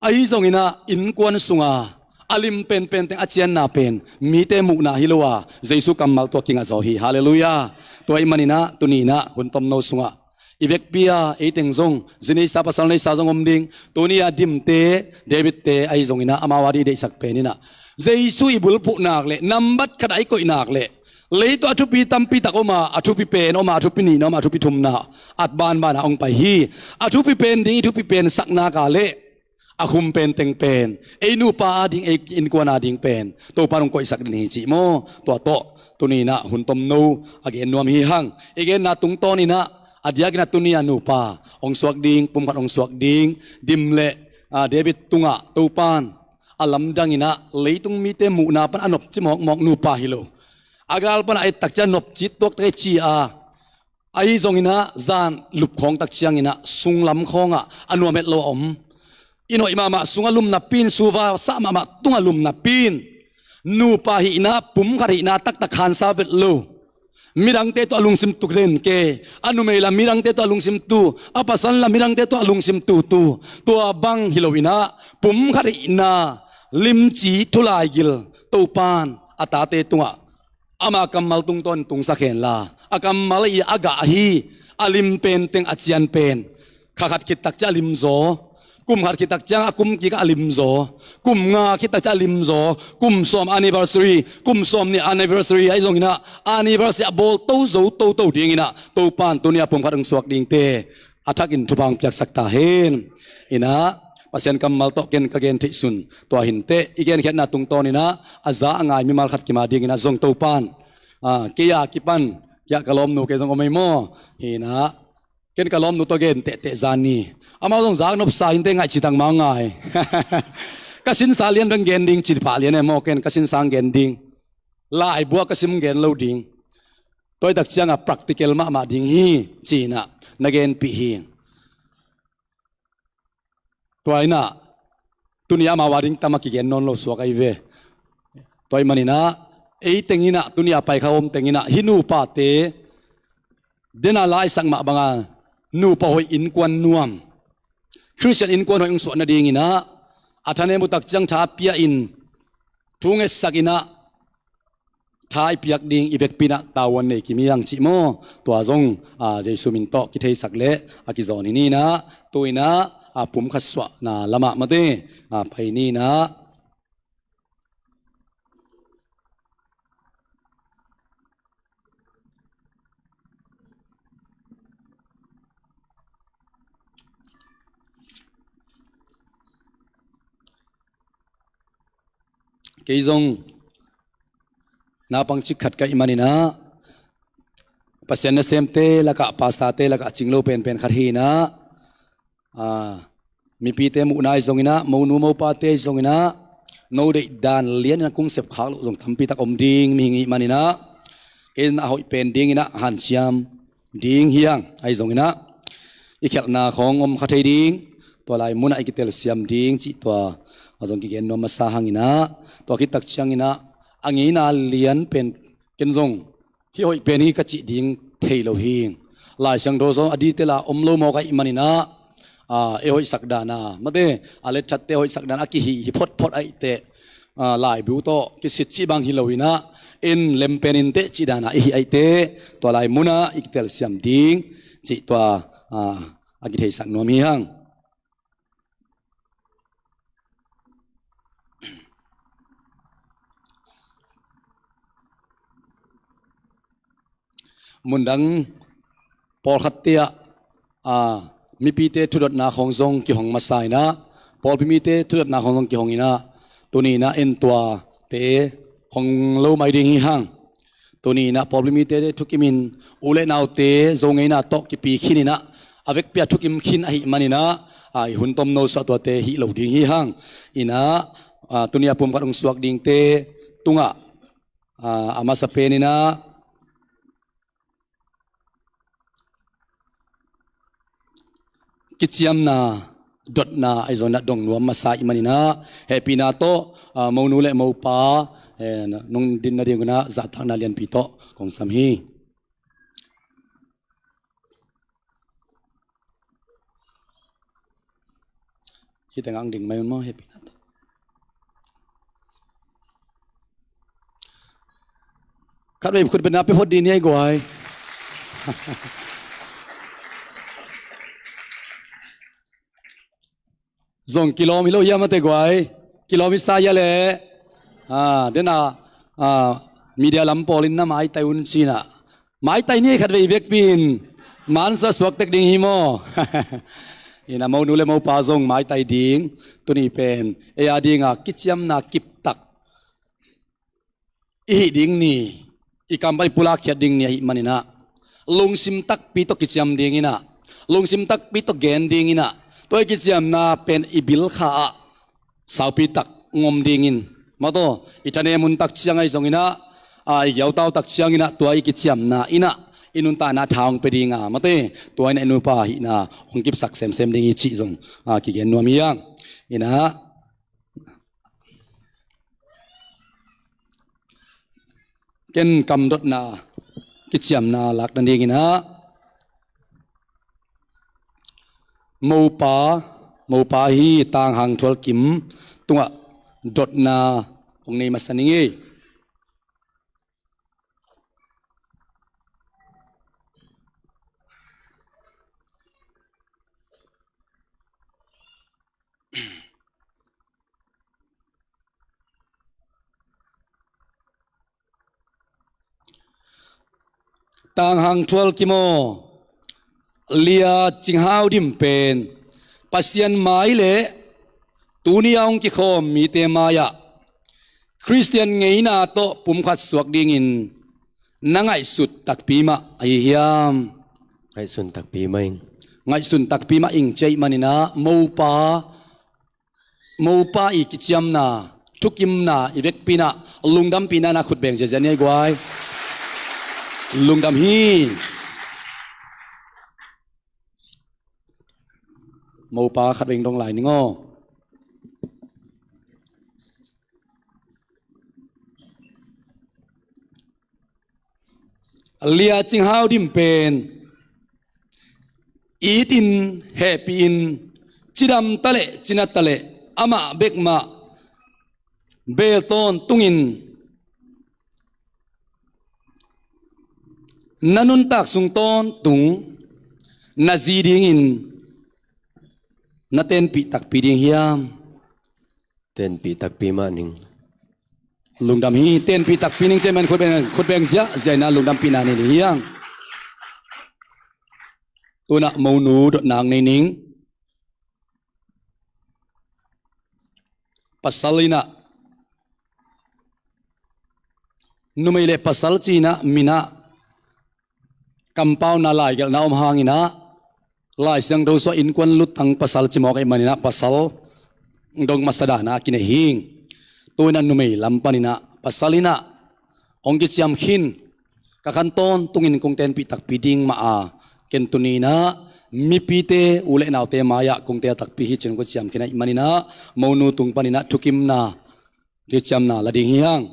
Ahi zongin ah innkuan sunga a lim penpen teng a cianna pen mite muhna hi lo a, Jesu kammal tawh kingah zaw hi. Halleluiah. Tua ahih manin ah tuni in ah hun tomno sungah i vekpi a, ei teng zong zi neisa, pasal neisa zong om ding. Tuni a Dimte, Davidte ahi zongin ah amau a dih i deihsak pen in ah, Jesu i bulphuh nak leh, nambat khat a i koih nak leh, lei tawh a thupi tampi tak om a, a thupi pen om a, a thupi nihna om a, a thupi thumna, a banban a hong pai hi. A thupi pen ding i thupi pen sak nak leh, a khum pen teng pen, ei nupa a ding, ei innkuan a ding pen Topan hong koihsak ding hi cih maw? Tua tawh tuni in ah hun tomno a gen nuam hi hang. I genna tungtawn in ah, a diakin ah tuni a nupa hong suak ding, pumkhat hong suak ding, Dim le, ah, David tungah Topan a lamdang in ah, leitung mite muhna pan a nopci mawkmawk nupa hi lo. A gal pan a et tak ciang nopci tuaktak ei ci a, ahi zongin ah zan lup khawng tak ciangin ah sunglam khawngah a nuam het lo a om. I noih mahmah sungah lum napi in, suva sah mahmah tungah lum napi in, nupa hihna, pumkhat hihna taktak khansa vet lo. Midangte tawh a lungsim tu den ke, a numei lam midangte tawh a lungsim tu, a pasal lam midangte tawh a lungsim tu tu. Tua bang hi lo in ah, pumkhat hihna, limci thulaigil Topan a tate tungah ama kammal tungtawn tungsak henla, a kammal i a gah hi. A lim pen teng a cian pen, kha khat khit tak ciang a lim zaw, kum khat khit tak ciang a kum kikah a lim zaw, kum nga khit tak ciang a lim zaw, kum sawm anniversary, kum sawm nih anniversary ahi zongin ah, anniversary a bawl to zo toto dingin ah Topan tuni a pumkhat hong suak dingte a thakin thupha hong piaksak ta hen. In ah, Pasian kammal tawh ken ka gen theih sun tua hi inteh, i genkhiatna tungtawn in ah a za a ngai mimal khat kim a dingin ah zong Topan, ah, kei a kipan kiah ka lawmnu kei zong om ei maw? Hi in ah, ken ka lawmnu tawh gen tehteh zan ni. Amau zong zak nopsa hi inteh, ngaih ci tak mah ngai. Ka sinsa lian beng gen ding ci pah lian ei maw, ken ka sinsa gen ding. Laibu a ka sim gen lo ding. Tua hi tak ciang a practical mahmah ding hi ci in ah na genpih hi. Tua in ah, tuni a amau a ding tam a kigen nawn lo suak ahi ve. Tua ahih manin ah, ei teng in ah, tuni a pai kha om teng in ah, hih nupate den a la i sak mah bang a, nupa hoih, innkuan nuam, Khristian innkuan hoih hong suah nadingin ah, a thanem uh tak ciang tha pia in, thu ngetsak in ah, tha i piak ding i vekpi in ah tavuan nei kim hi hang cih maw? Tua zong, ah, Jesu min tawh kitheisak leh a kizawn hi ni in ah, tu in ah, a, pumkhat suahna lamah mate, a, pai ni in ah. Kei zong naupang cik khat ka hih manin ah, Pasian nasemte lakah, pastorte lakah cing lo penpen khat hi in ah, a, mipite muhna ahi zongin ah, monu mopate ahi zongin ah, no deihdan lianin a kung sepkhak loh zong tampi tak om ding mihing i hih manin ah, kei in a hoih pen dingin ah hanciam ding hi hang. Ahi zongin ah i khialhna khawng om kha thei ding, tua lai munah i kitelsiam ding cih tua a zong kigen nuam masa hangin ah, tua khit tak ciangin ah a ngeina lian pen ken zong hih hoih pen hi ka cih ding thei lo hi. Lai Siangtho zong a detail a om lo mawk ahih manin ah, a, ei hoihsak dan a, mate, a letthatte hoihsak dan a kihih hi photphot ahih teh, a, laibu tawh kisit cih bang hi lo in ah, en lem pen inteh cih dan a i hih ahih teh, tua lai munah i kitelsiam ding cih tua, a, a kitheisak nuam hi hang. Mundang pawlkhatte ah, a, mipite thudotna khawng zong kihong masa in ah, pawlpi mite thudotna khawng zong kihong in ah, tuni in ah en tuate hong lo mai ding hi hang. Tuni in ah pawlpi mite thukimin u le naute Zo ngeina tawh kipi khin in ah, a vekpi a thukim khin ahih manin ah, a, i hun tomno suah tuate hih lo ding hi hang. In ah, a, tuni a pumkhat hong suak dingte tungah, a, a masa pen in ah, kiciamna dotna ahi zongin ah dong nuam masa i hih manin ah, hehpihna tawh, a, monu le mopa, eh, nong din nading un ah zahtakna lianpi tawh kong sam hi. Hih tengah hong ding mai un maw, hehpihna tawh. Khatvei khut beng na pia phot ding ni ei guai. Zong kilawm hi lo hiam a te guai? Kilawm hi sa hia leh? A, den a, a, media lam pawl in na maitai un ci in ah. Maitai ni khatvei i vekpi in. Mansuah suak tek ding hi maw? In ah monu le mopa zong maitai ding. Tuni pen ei a ding a kiciamna kiptak i hih ding ni, i kam pan i pulak khiat ding ni ahih manin ah, lungsim takpi tawh kiciam ding in ah, lungsim takpi tawh gen ding in ah, tua i kiciamna pen i bilkha ah saupi tak ngom dingin, mataw, i thanem hun tak ciang ahi zongin ah, a, i giautau tak ciangin ah tua i kiciamna in ah i nuntakna tha hong pia ding a, mate, tua in ah i nupa hihna hong kipsak semsem ding hi cih zong, a, kigen nuam hi hang. In ah ken kamdotna kiciamna lak nadingin ah, mopa, mopa hi Tanghang Thual Kim tungah dotna kong nei masa ning ei. Tanghang Thual Kim aw, Lia Cing Hau Dim pen Pasian mai le tuni a hong kikhawm mite mai-ah Khristian ngeina tawh pumkhat suak dingin na ngaihsut takpi mah ahi hiam? Ngaihsun takpi mah ing. Ngaihsun takpi mah ing ci ahih manin ah, mopa, mopa i kiciamna, thukimna i vekpi in ah lungdampihna na khut beng ziazia ni ei guai. Lungdam hi. Mopa khat beng dong lai ning aw. Lia Cing Hau Dim pen itin, hehpihin, cidam ta leh cina ta leh amah bek mah beel tawntungin na nuntak sung tawntung na zi dingin na tenpih takpi ding hiam? Tenpih takpi mah ning. Lungdam hi. Tenpih takpi ning cih man khutbeng, khutbeng ziahziah in ah lungdampihna nei ding hi hang. Tu-in ah monu dotna nei ning. Pasal in ah, numei le pasal ci-in ah min ah kampauna laigelhna om hangin ah, Lai Siangtho sungah innkuan lutang pasal ci mawk ahih manin ah pasal dong masa dan ah kinei hi. Tu-in ah numei lam panin ah pasal in ah hong kiciam khin, ka khan tawntungin kong tenpih takpi ding mah a, ken tuni-in ah mipite, u le naute mai-ah kong teel takpi hi ci-in kong kiciam khin ahih manin ah monu tung panin ah thukimna, kiciamna la ding hi hang.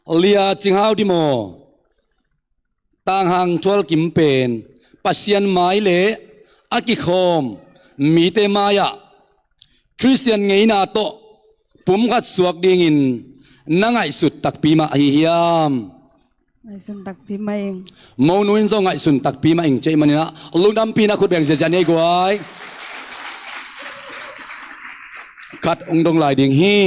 Lia Cing Hau Dim aw, Tang Hang Thual Kim pen Pasian mai le a kikhawm mite mai-ah Khristian ngeina tawh pumkhat suak dingin na ngaihsut takpi mah ahi hiam? Ngaihsun takpi mah ing. Monu in zong ngaihsun takpi mah ing cih manin ah lungdampihna khutbeng ziahziah nei guai. Khat hong dong lai ding hi.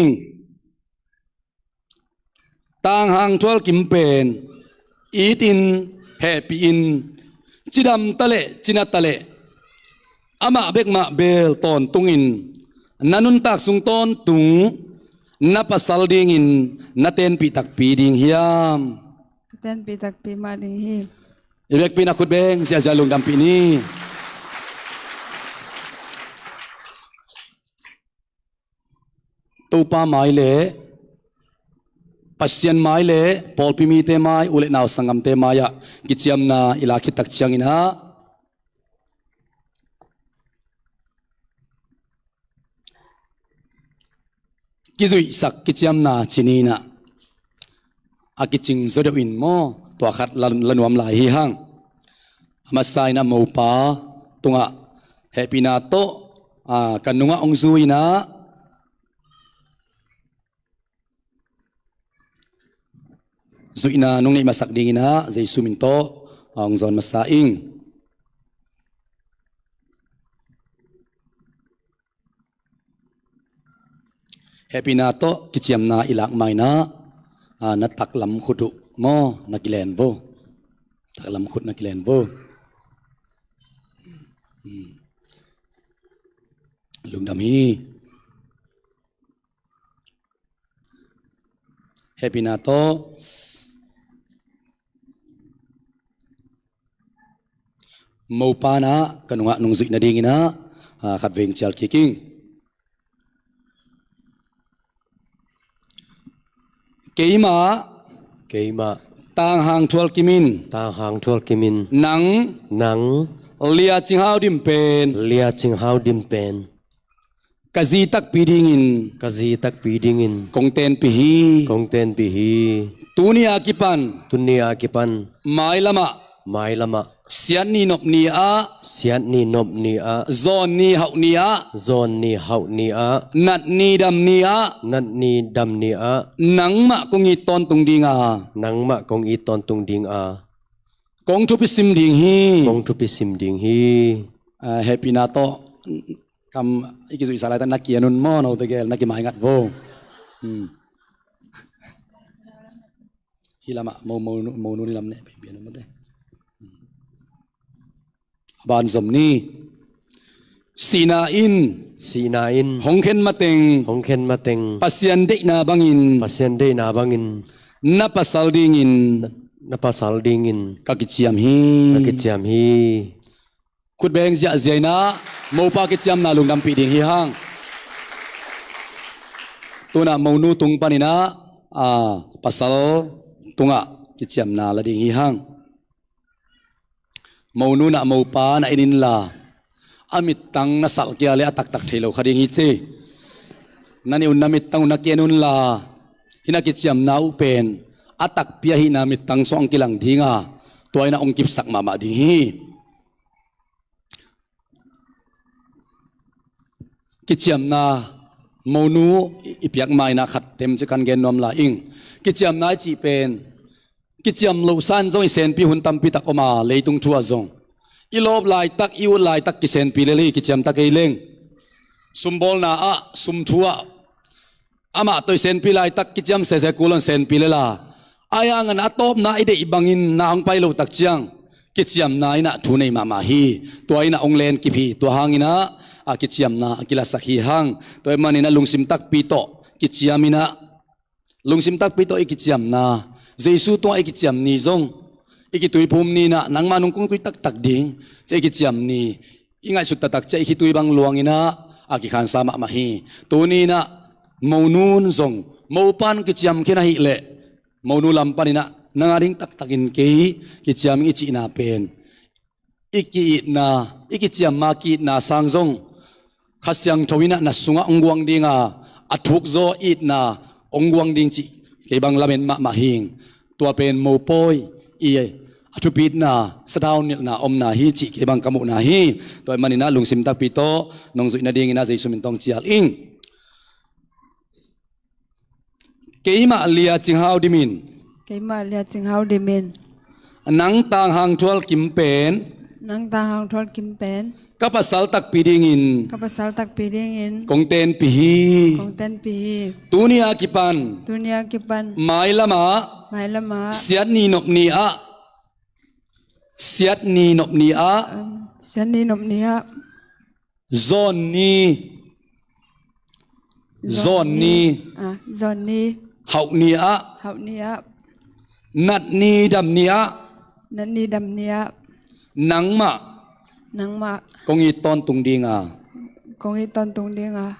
Tang Hang Thual Kim pen it in, hehpih in, cidam ta leh cina ta leh amah bek mah bel tawntungin na nuntak sung tawntung na pasal dingin na tenpih takpi ding hiam? Ka tenpih takpi mah ding hi. I vekpi in ah khutbeng ziahziah lungdampih ni. Topa mai le Pasian mai le pawlpi mite mai, u le nau sanggamte mai-ah kiciamna i lak khit tak ciangin ah, kizuihsak kiciamna ci-in ah a kicing zaw deuh in maw, tua khat la, la nuam lai hi hang. A masa in ah mopa tungah hehpihna tawh, a, ka nungah hong zui-in ah, zuihna nong neih masak dingin ah Jesu min tawh, a, hong zawn masa ing. Hehpihna tawh kiciamna i lak ma-in ah, a, na taklam khut uh maw, na kilen vo. Taklam khut na kilen vo. Hmm. Lungdam hi. Hehpihna tawh mopa in ah ka nungah nong zuih nadingin ah, a, khat vei hong cial kik ing. Keimah, keimah, Tang Hang Thual Kim in, Tang Hang Thual Kim in, nang, nang, Lia Cing Hau Dim pen, Lia Cing Hau Dim pen, ka zi takpi dingin, ka zi takpi dingin, kong tenpih hi, kong tenpih hi. Tuni a kipan, tuni a kipan, mailamah, mailamah, siat ni nop ni ah, siat ni nop ni ah, zawn ni hauh ni ah, zawn ni hauh ni ah, nat ni dam ni ah, nat ni dam ni ah, nangmah kong it tawntung ding a, nangmah kong it tawntung ding a, kong thupi sim ding hi, kong thupi sim ding hi. A, hehpihna tawh kam i kizuihsa laitak na kian un maw, note gel na kimaingat vo. Hmm. Hih lamah mo, mo, monu ni lam neh pianpian un mate. Hmm. A ban zom ni. Sihna in, sihna in, hong khen mateng, hong khen mateng, Pasian deihna bangin, Pasian deihna bangin, na pasal dingin, na pasal dingin, ka kiciam hi, ka kiciam hi. Khutbeng ziahziah in ah mopa kiciamna lungdampih ding hi hang. Tu-in ah monu tung panin ah, a, pasal tungah kiciamna la ding hi hang. Monu in ah mopa na en inla, a mittang na salh kei leh a taktak thei lo kha ding hi ci. Na nih un na mittang uh na ki-en unla, hih na kiciamna uh pen a takpi ahihna mittang sungah hong kilang ding a, tua in ah hong kipsak mahmah ding hi. Kiciamna, monu i piak ma-in ah khat temcik kan gen nuam lai ing. Kiciamna i cih pen, kiciam loh san zong i senpi hun tampi tak om a, leitung thu ah zong. I lawp laitak, i ut laitak kisenpi lel hi, kiciamta kei leng. Sumbawlna ah, sumthu ah, amah tawh i senpi laitak kiciam sese kul hong senpi lel a. Ahi hangin a tawpna i deih bangin na hong pai loh tak ciang kiciamna in ah thu nei mahmah hi. Tua in ah hong lenkip hi. Tua hangin ah a kiciamna a kilasak hi hang. Tua ahih manin ah lungsim takpi tawh kiciam in ah, lungsim takpi tawh i kiciamna, Jesu tungah i kiciam ni zong, i kituiphum ni in ah nangmah nung kong tui taktak ding, ci-a i kiciam ni, i ngaihsut taktak ciang i khitui bang luang in ah a kikhansa mahmah hi. Tuni in ah monu'n zong mopa'n kiciam khin ahih leh, monu lam panin ah nang a ding taktakin kei kiciam ing i cihna pen, i ki-itna, i kiciamna ki-itna sang zong Kha Siangtho in ah na sungah hong guang ding a, a thukzaw itna hong guang ding cih kei bang lamen mahmah hing. Tua pen mopawi i a thupitna, sathau nilhna omna hi cih kei bang ka muhna hi. Tua ahih manin ah lungsim takpi tawh nong zuih nadingin ah Jesu min tawh hong cial ing. Keimah Lia Cing Hau Dim in. Keimah Lia Cing Hau Dim in. Nang Tang Hang Thual Kim pen. Nang Tang Hang Thual Kim pen. Ka pasal takpi dingin. Ka pasal takpi dingin. Kong tenpih hi. Kong tenpih hi. Tuni a kipan. Tuni a kipan. Mailam ah. Mailam ah. Siat ni nop ni ah. Siat ni nop ni ah. Um, siat ni nop ni ah. Zawn ni. Zawn ni. Ah, zawn ni. Hauh ni ah. Hauh ni ah. Nat ni dam ni ah. Nat ni dam ni ah. Nangmah. Nangmah. Kong it tawntung ding a. Kong it tawntung ding a.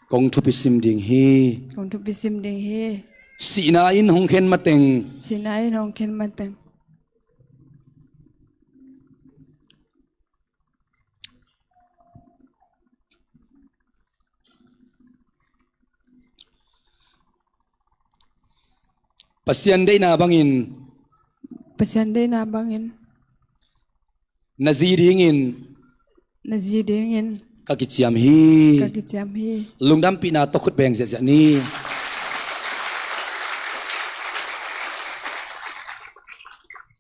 Kong thupi sim ding hi. Kong thupi sim ding hi. Sihna in hong khen mateng. Sihna in hong khen mateng. Pasian deihna bangin. Pasian deihna bangin. Na zi dingin. Na zi dingin. Ka kiciam hi. Ka kiciam hi. Lungdampihna tawh khut beng ziahziah ni.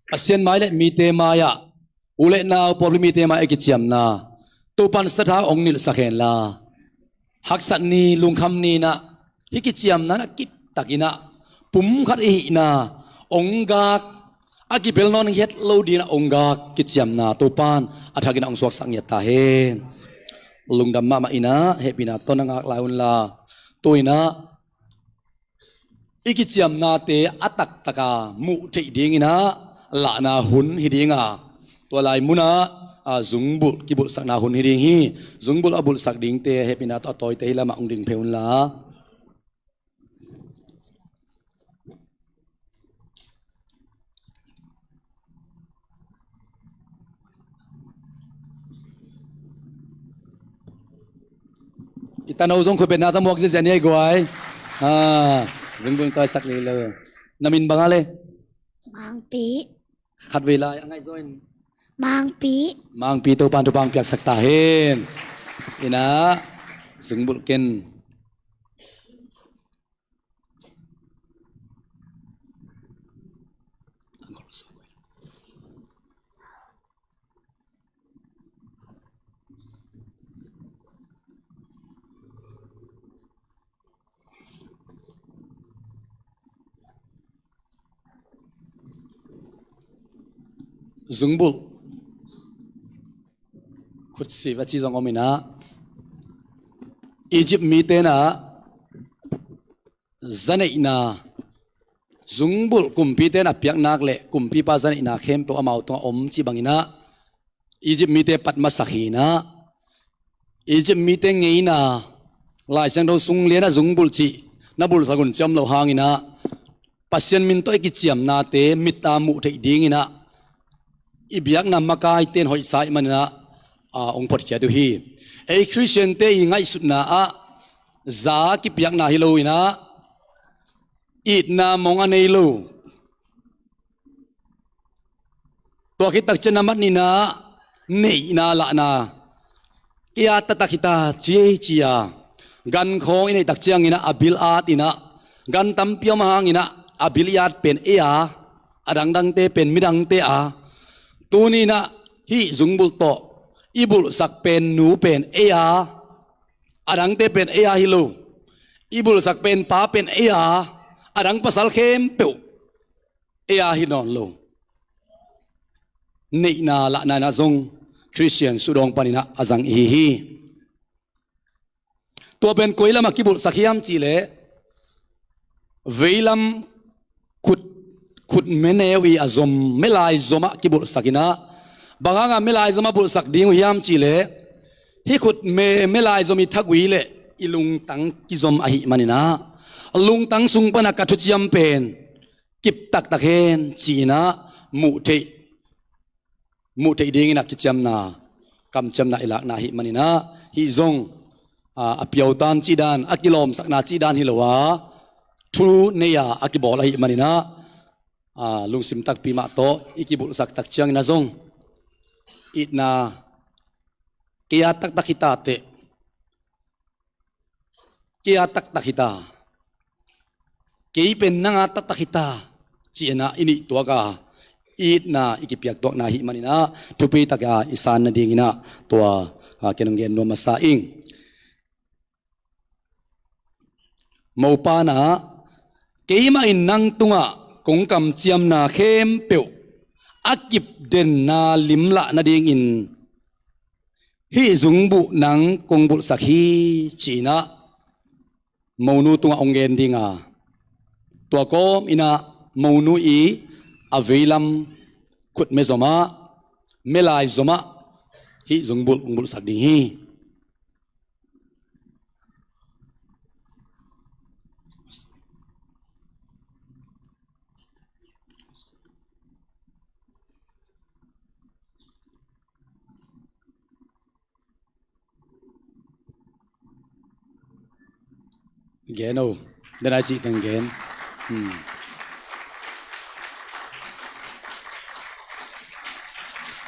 Pasian mai le mite mai-ah, u le nau, pawlpi mite mai-ah i kiciamna Topa'n sathau hong nilhsak hen la, haksat ni, lungkham ni in ah, hih kiciamna in ah kiptak in ah, pumkhat i hihna hong gak, a kibel nawn het lo dingin ah hong gak kiciamna Topa'n a thakin ah hong suaksak ngiat ta hen. Lungdam mahmah in ah, hehpihna tawh na ngak lai un la. Tu in ah i kiciamnate a taktak a muh theih dingin ah lahna hun hi ding a, tua lai mun ah, a, zungbulh kibulhsakna hun hi ding hi. Zungbulh a bulhsak dingte hehpihna tawh a tawite hih lamah hong ding phei un la. I tano zong khut betna tawh muak ziahziah ni ei guai. Ah, zungbulh tawh i sak lei lo. Na min bang a le? Mangpi. Khatvei lai a ngaihzaw in. Mangpi. Mangpi, Topa'n thupha hong piaksak ta hen. In ah, zungbulh ken. Zungbulh khutsi va ci zong om in ah, Egypt mite in ah zaneihna, zungbulh kumpite in a piak nak le kumpipa zaneihna khempeuh amau tungah om cih bangin ah, Egypt mite pat masak hi in ah, Egypt mite ngeina, Lai Siangtho sung lian ah zungbulh cih na bulhsak un ci om loh hangin ah, Pasian min tawh i kiciamnate mit a muh theih dingin ah, i biakna makaite in hoihsa ahih manin ah, a, hong photkhiat uh hi. Ei Khristiante i ngaihsutna ah za kipiakna hi lo in ah, itna mong a nei lo. Tua khit tak ciang a mat nihna, neihna lahna. Kei a taktak hi ta ci ei ci a, gankhawng i neih tak ciangin ah a bil at in ah, gan tampi om ahangin ah a bil i at pen ei a, a dangdangte pen midangte a. Tuni in ah hih zungbulh tawh i bulhsak pen nu pen ei a, a dangte pen ei a hi lo. I bulhsak pen pa pen ei a, a dang pasal khempeuh ei a hi nawn lo. Neihna lahna in ah zong Khristian sudawng panin ah a zang ihi hi. Tua pen koi lamah kibulhsak hiam cihleh, veilam khut, khut meneu i a zom, melai zomah kibulhsak in ah, bang hangah melai zomah bulhsak ding uh hiam cihleh, hih khut me, melai zom i thagui leh i lungtang kizom ahih manin ah, lungtang sung panah ka thuciam pen kip taktak hen ci-in ah muh theih, muh theih dingin ah kiciamna, kamciamna i lakna ahih manin ah, hih zong, a, a piautan cih dan, a kilawmsakna cih dan hi lo a, thu nei a, a kibawl ahih manin ah, a, lungsim takpi mah tawh i kibulhsak tak ciangin ah zong itna, kei a taktak hi ta teh, kei a taktak hi ta, kei pen nang a taktak hi ta, ci-in ah i nih tuak a, itna i kipiak tuakna ahih manin ah, thupi tak a i san nadingin ah tua, a, ken hong gen nuam masa ing. Mopa in ah, keimah in nang tungah kong kamciamna khempeuh a kip denna limlah nadingin hih zungbuh nang kong bulhsak hi, ci-in ah monu tungah hong gen ding a, tua kawm in ah monu i a veilam khutme zomah, melai zomah hih zungbulh hong bulhsak ding hi. Gen o. Den ai cih teng gen. Hmm.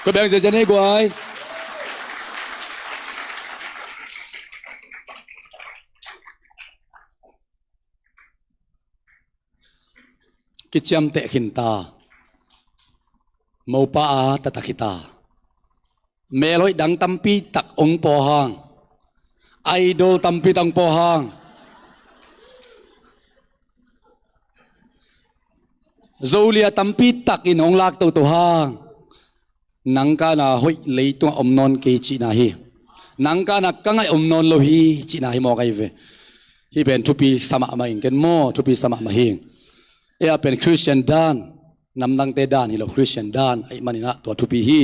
Ko beng zia zia nei guai. Kiciamteh khin ta. Mopa a taktak hi ta. Melhoih dang tampi tak hong pua hang. Idol tampi tak hong pua hang. Zolia tampi tak in hong lak toto hang. Nang kana hoih leitungah om nawn kei cihna hi. Nang kana ka ngaih om nawn lo hi cihna hi mawk ahi ve. Hih pen thupi sa mahmah ing ken maw, thupi sa mahmah hi. Ei a pen Khristian dan, namdangte dan hi lo, Khristian dan ahih manin ah tua thupi hi.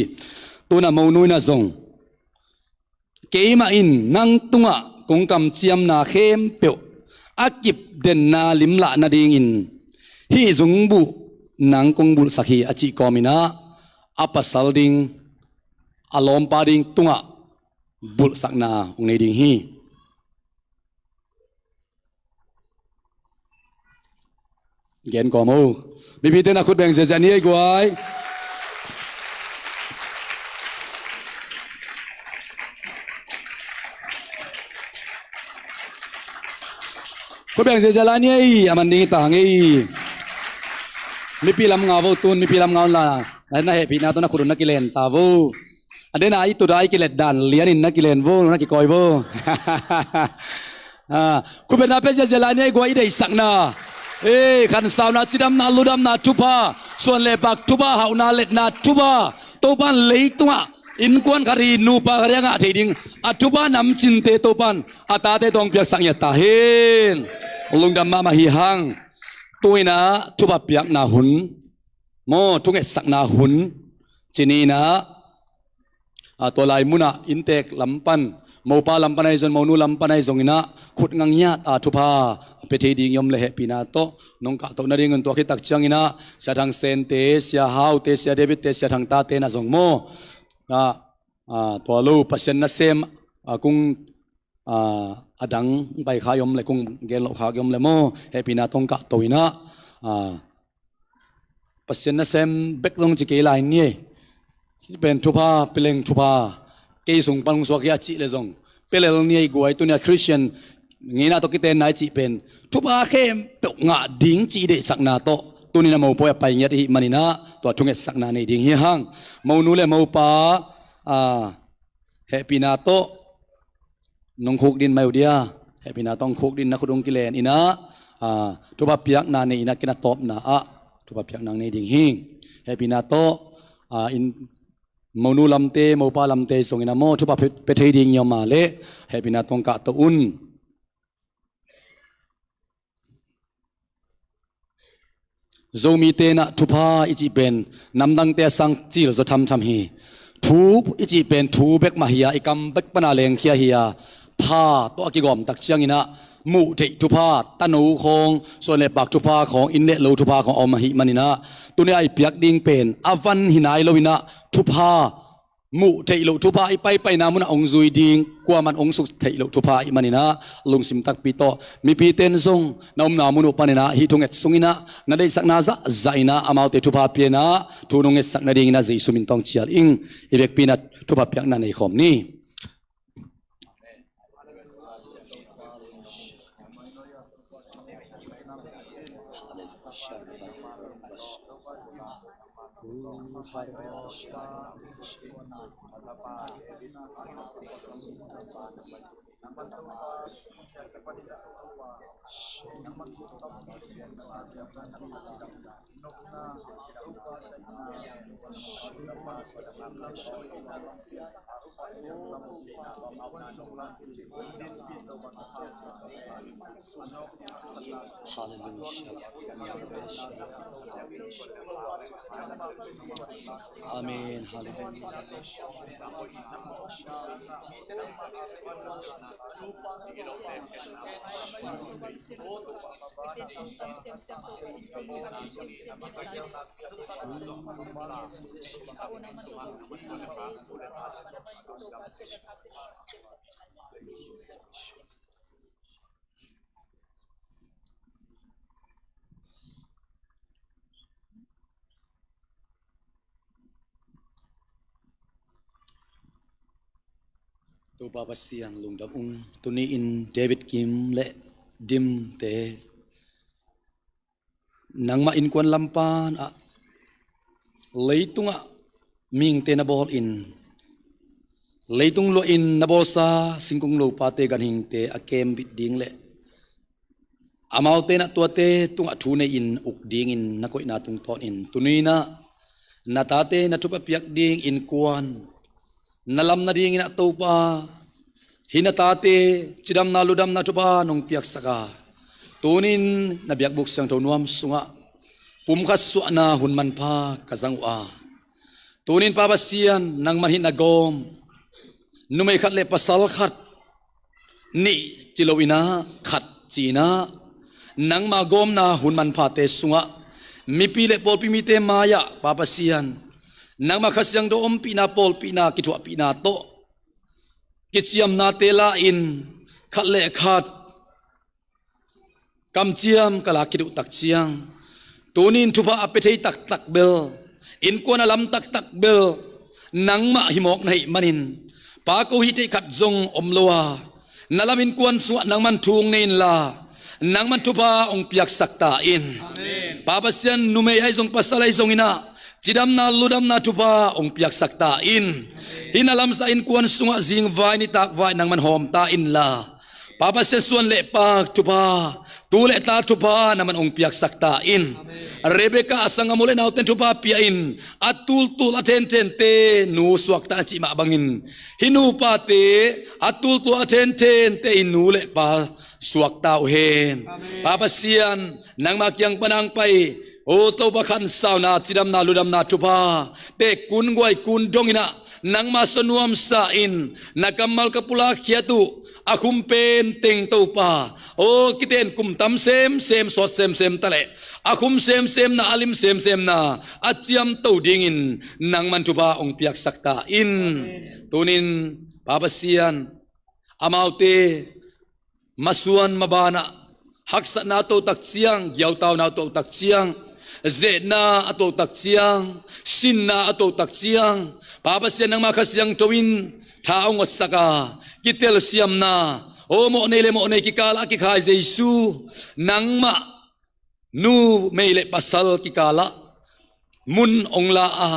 Tuna monu in ah zong, keimah in nang tungah kong kamciamna khempeuh a kip denna limlah nadingin hih zungbuh nang kong bulhsak hi a cih kawmin ah a pasal ding, a lawmpa ding tungah bulhsakna hong nei ding hi. Gen kawm o. Mipite na khut beng ziahziah ni ei guai. Khut beng ziahziah lai ni ei, a man ding hi ta hang ei. Mipi lam ngau vo tun, mipi lam ngau la. Na hehpihna tawh na khut un na kilen ta vo. A dena i tuda i kilet dan lianin na kilen vo, na kikawi vo. Ah, khut bengna pia ziahziah lai ni ei guai, i deihsakna. Eh, khansauna, cidamna, ludamna thupha, suan le pak thupha, hauhna letna thupha. Topan leitungah innkuan khat hi, nupa khat hi a ngah thei ding a thupha namcinte Topan a tate tawh hong piaksak ngiat ta hen. Lungdam mahmah hi hang. Tu-in ah thupha piakna hun maw, thungetsakna hun ci ni-in ah, a, tua lai munah inntek lam pan, mopa lam pan ahi zong, monu lam pan ahi zongin ah, khut ngangiat a thupha pia thei ding i om leh hehpihna tawh nong kahtoh nadingun, tua khit tak ciangin ah Sia Thang Sente, Sia Haute, Sia Davidte, Sia Thang tate na zong maw, a, a, tua lo Pasian nasem, a, kung, a, a dang pai kha i om leh, kung gen loh kha i om leh maw, hehpihna tawh hong kahto in ah, a, Pasian nasem bek zong ci kei lai ni ei. Hih pen thupha, pia leng thupha, kei sung pan hong suak hi a cih leh zong pia lel ni ei guai. Tuni-a Khristian ngeina tawh kitenna i cih pen thupha khempeuh ngah ding cih i deihsakna tawh Tuni-in a mopawi a pai ngiat i hih manin ah tua thungetsakna nei ding hi hang. Monu le mopa, a, hehpihna tawh nong khukdin mai uh dia. Hehpihna tawh hong khukdin, na khut hong kilen in ah, a, thupha piakna nei in ah, ken a tawpna ah thupha piakna nei ding hi. Hehpihna tawh, a, in monu lamte, mopa lamte zongin ah maw, thupha pia, pia thei ding i om a leh hehpihna tawh hong kahto un. Zomite in ah thupha i cih pen namdangte a sang cil zaw thamtham hi. Thu i cih pen thu bek mah hi a, i kam bek pana lengkhia hi a, pha tawh a kigawm tak ciangin ah muh theih thupha, tano khawng, suan le pak thupha khawng, inn le lo thupha khawng a om ahih manin ah, tuni-a i piak ding pen a van hi nai lo in ah, thupha, muh theih loh thupha, i paipaina munah hong zui ding, kuaman hong suk theih loh thupha ahih manin ah, lungsim takpi tawh mipite in zong na omna mun uh panin ah hih thunget sungin ah na deihsakna zahzah in ah amaute thupha pia in ah thu nong ngetsak nadingin ah Jesu min tawh hong cial ing. I vekpi in ah thupha piakna nei khawm ni. Hallelujah. Amen. Hallelujah. Topa Pasian lungdam ung. Tuni-in David Kim le Dimte, nangmah innkuan lam pan ah leitungah mihingte na bawl in, leitung luahin na bawlsa singkung lopate ganhingte a kembit ding le amaute in ah tuate tungah thu nei-in uk dingin na koihna tungtawnin, tuni-in ah na tate na thupha piak ding innkuan na lam nadingin ah Topa, hih na tate cidamna ludamna thupha nong piaksak a, tuni-in na biakbuk siangtho nuam sungah pumkhat suahna hun manpha ka zang uh a, tuni-in Pa Pasian, nangman hih na gawm numei khat le pasal khat, nih ci lo-in ah khat ci-in ah, nangma gawmna hun manphate sungah mipi le pawlpi mite mai-ah Pa Pasian, nangma Kha Siangtho ompihna, pawlpihna, kithuahpihna tawh kiciamnate la-in khat le khat kamciam ka lak khit uh tak ciang, tuni-in thupha a pia thei taktak bel, innkuan a lam taktak bel nangmah hi mawk na hih manin, Pa, ko hih theih khat zong om lo a, na lam innkuan sungah nangman thu hong nei inla, nangman thupha hong piaksak ta in. Amen. Pa Pasian, numei ahi zong pasal ahi zongin ah cidamna ludamna thupha hong piaksak ta in. Amen. Hih na lamsah innkuan sungah zingvai nitakvai nangman hawm ta inla, Pa Pasian, suan le pak thupha, tu le ta thupha nangman hong piaksak ta in. Amen. Rebekah a sanggam u le naute in thupha pia in, a tultul a thenthente nu suakta na cih mah bangin, hih nupate a tultul a thenthente in nu le pa suakta uh hen. Amen. Pa Pasian, nangma kiang pan hong pai, o Topa, khansauna, cidamna ludamna thupha, tekkun guaikun dongin ah nangma suah nuamsa in, na kammal ka pulak khiat uh a khum pen teng Topa, o kiten kum tam semsem, sawt semsem ta leh a khum semsemna, a lim semsemna a ciamto dingin nangman thupha hong piaksak ta in. Amen. Tuni-in Pa Pasian, amaute masuan mabanah haksatna a to tak ciang, giautauna a to tak ciang, zetna a to tak ciang, sinna a to tak ciang, Pa Pasian, nangma Kha Siangtho in tha hong otsak a, kitelsiamna, o mawhnei le mawhnei kikalah a kikhai Jesu, nangmah numei le pasal kikalah mun hong la a,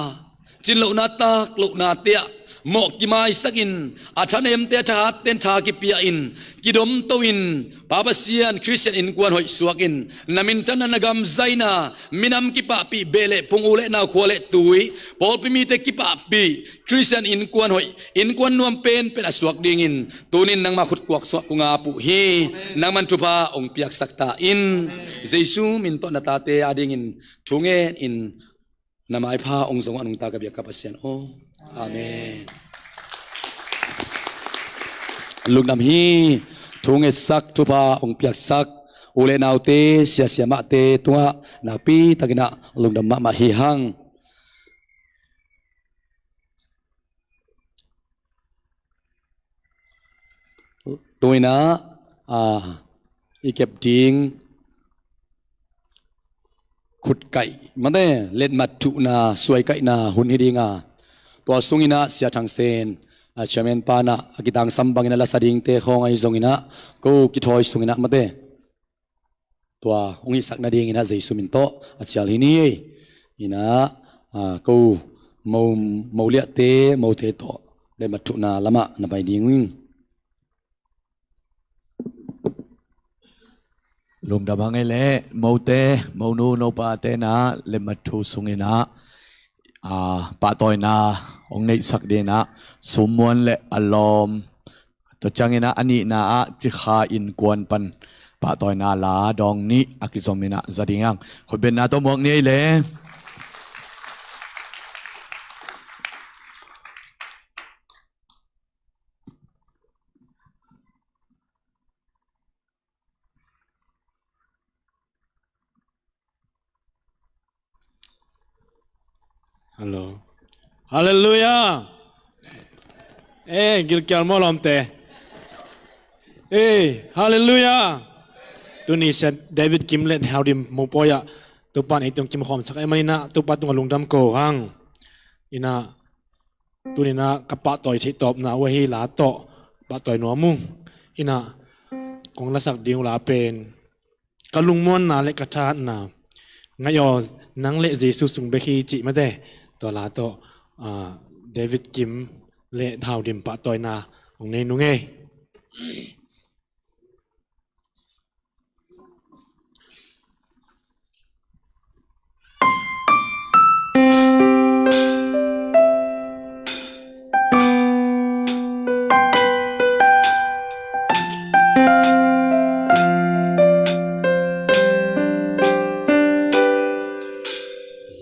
cin lohna tak lohnate ah mawh kimaisakin a thanemte a thahatten tha kipia-in kidomto in Pa Pasian Khristian innkuan hoih suakin na minthanna na gam zaina minam kipahpih beh le phung u le nau khua le tui pawlpi mite kipahpih Khristian innkuan hoih innkuan nuam penpen a suak dingin tunin nangmah khutkuak suah kong ap uh hi. Nangman thupha hong piaksak ta in. Jesu min tawh na tate adingin thu ngenin na maipha hong zong a nungta ka biak ka Pasian aw. Amen. Lungdam hi. Thu ngetsak thupha hong piaksak u le naute siasia mahte tungah nakpi takin ah lungdam mahmah hi hang. Tu-in ah, a, i kep ding khutkaih mate letmat thuhna suaikaihna hun hi ding a, tua sungin ah Sia Thang Sen, a, chairman pa in ah a kitangsam bangin a lasa dingte khawng ahi zongin ah ko kithawi sungin ah mate tua hong hihsak nadingin ah Jesu min tawh a cial hi ni ei. In ah, a, ko mo, mo liahte mote tawh letmat thuhna lamah na pai ding uh ing. Lungdam hang ei leh mote monu nopate in ah letmat thu sungin ah, a, pahtawina hong neihsak dingin ah summuan le a lawm, tua ciangin ah a nihna ah Cikha innkuan pan pahtawina la dawng nih a kizom in ah za ding hang. Khutbetna tawh muak ni ei leh. Hallo. Halleluiah. Eh, gilkial maw lawmte? Eh, halleluiah. Tuni Sia David Kim le Hau Dim mopawi ah Topa in ei tungah kim khawmsak ahih manin ah Topa tungah lungdam ko hang. In ah tuni in ah ka pahtawi theih tawpna uh ahi la tawh pahtawi nuam ung. In ah kong lasak ding uh la pen ka lungmuanna le ka thahatna, Ngaih aw, nang le Jesu sung bek hi cih mate, tua la tawh, ah, David Kim le Hau Dim pahtawina hong nei nung ei.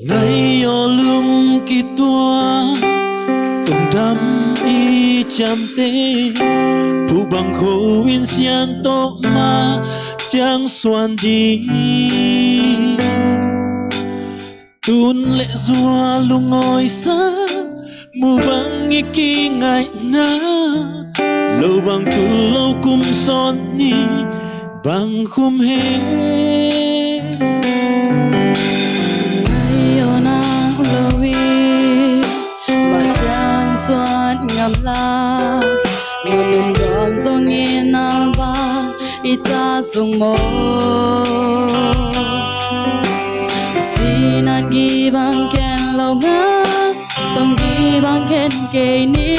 Ngaih aw lungkia tua, tungdam i ciamteh, phubang kho in Sian tawh mah ciang suan ding. Tun le zua lungawisa, mu bang i kingaihna, lo bang tul lo kum sawt ni bang khum hen. Ngaih aw nang lo i, mah ciang suan ngam la, mun um gawm zongin nang bang i ta sung maw. Sinan gih bang ken lo ngang, sawm gih bang ken kei ni.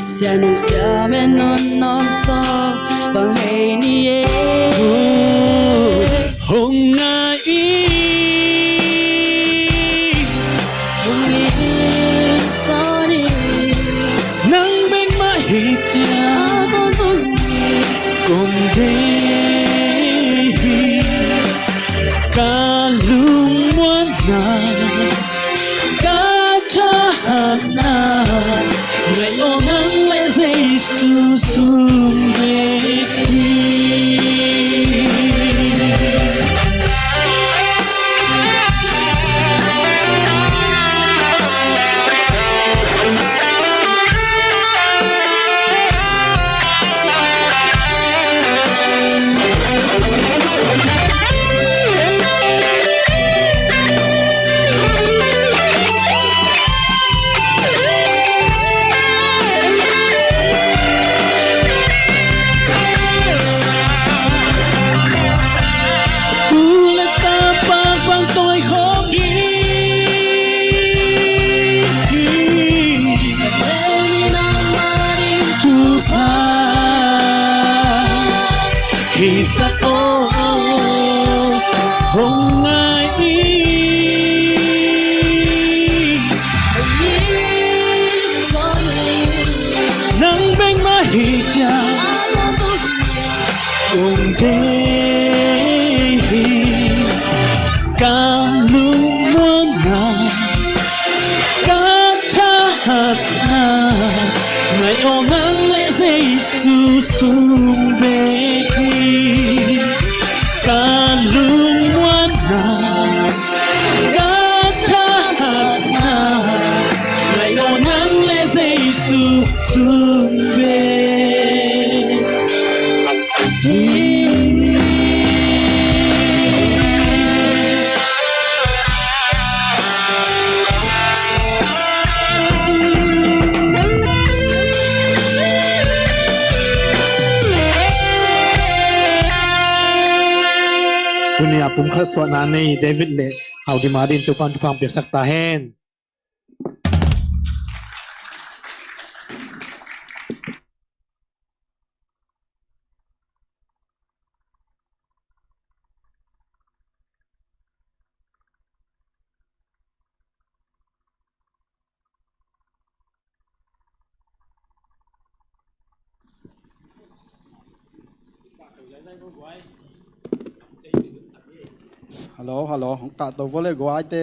Sian in siam en non nop sawm bang hei ni e. Hong ngai i, hong ngai i, sorry. Nang bek mah hi ciang, a kong tun hi, kong deih hi. Ka lungmuanna, ka thahatna, ngaih aw nang le Jesu sung bek hi. Sa aw hong ngai ing. Nang bek mah hi ciang kong deih hi. Ka lungmuanna, ka thahatna, ngai aw nang leh Jesu sung bek hi. Ka lungmuanna, ka thahatna, ngai aw nang leh Jesu sung bek. Tuni-a pumkhat suahna nei David le Hau Kim a dingin Topa'n thupha piaksak ta hen. Hello, hello. Hong kahto vo le guai te.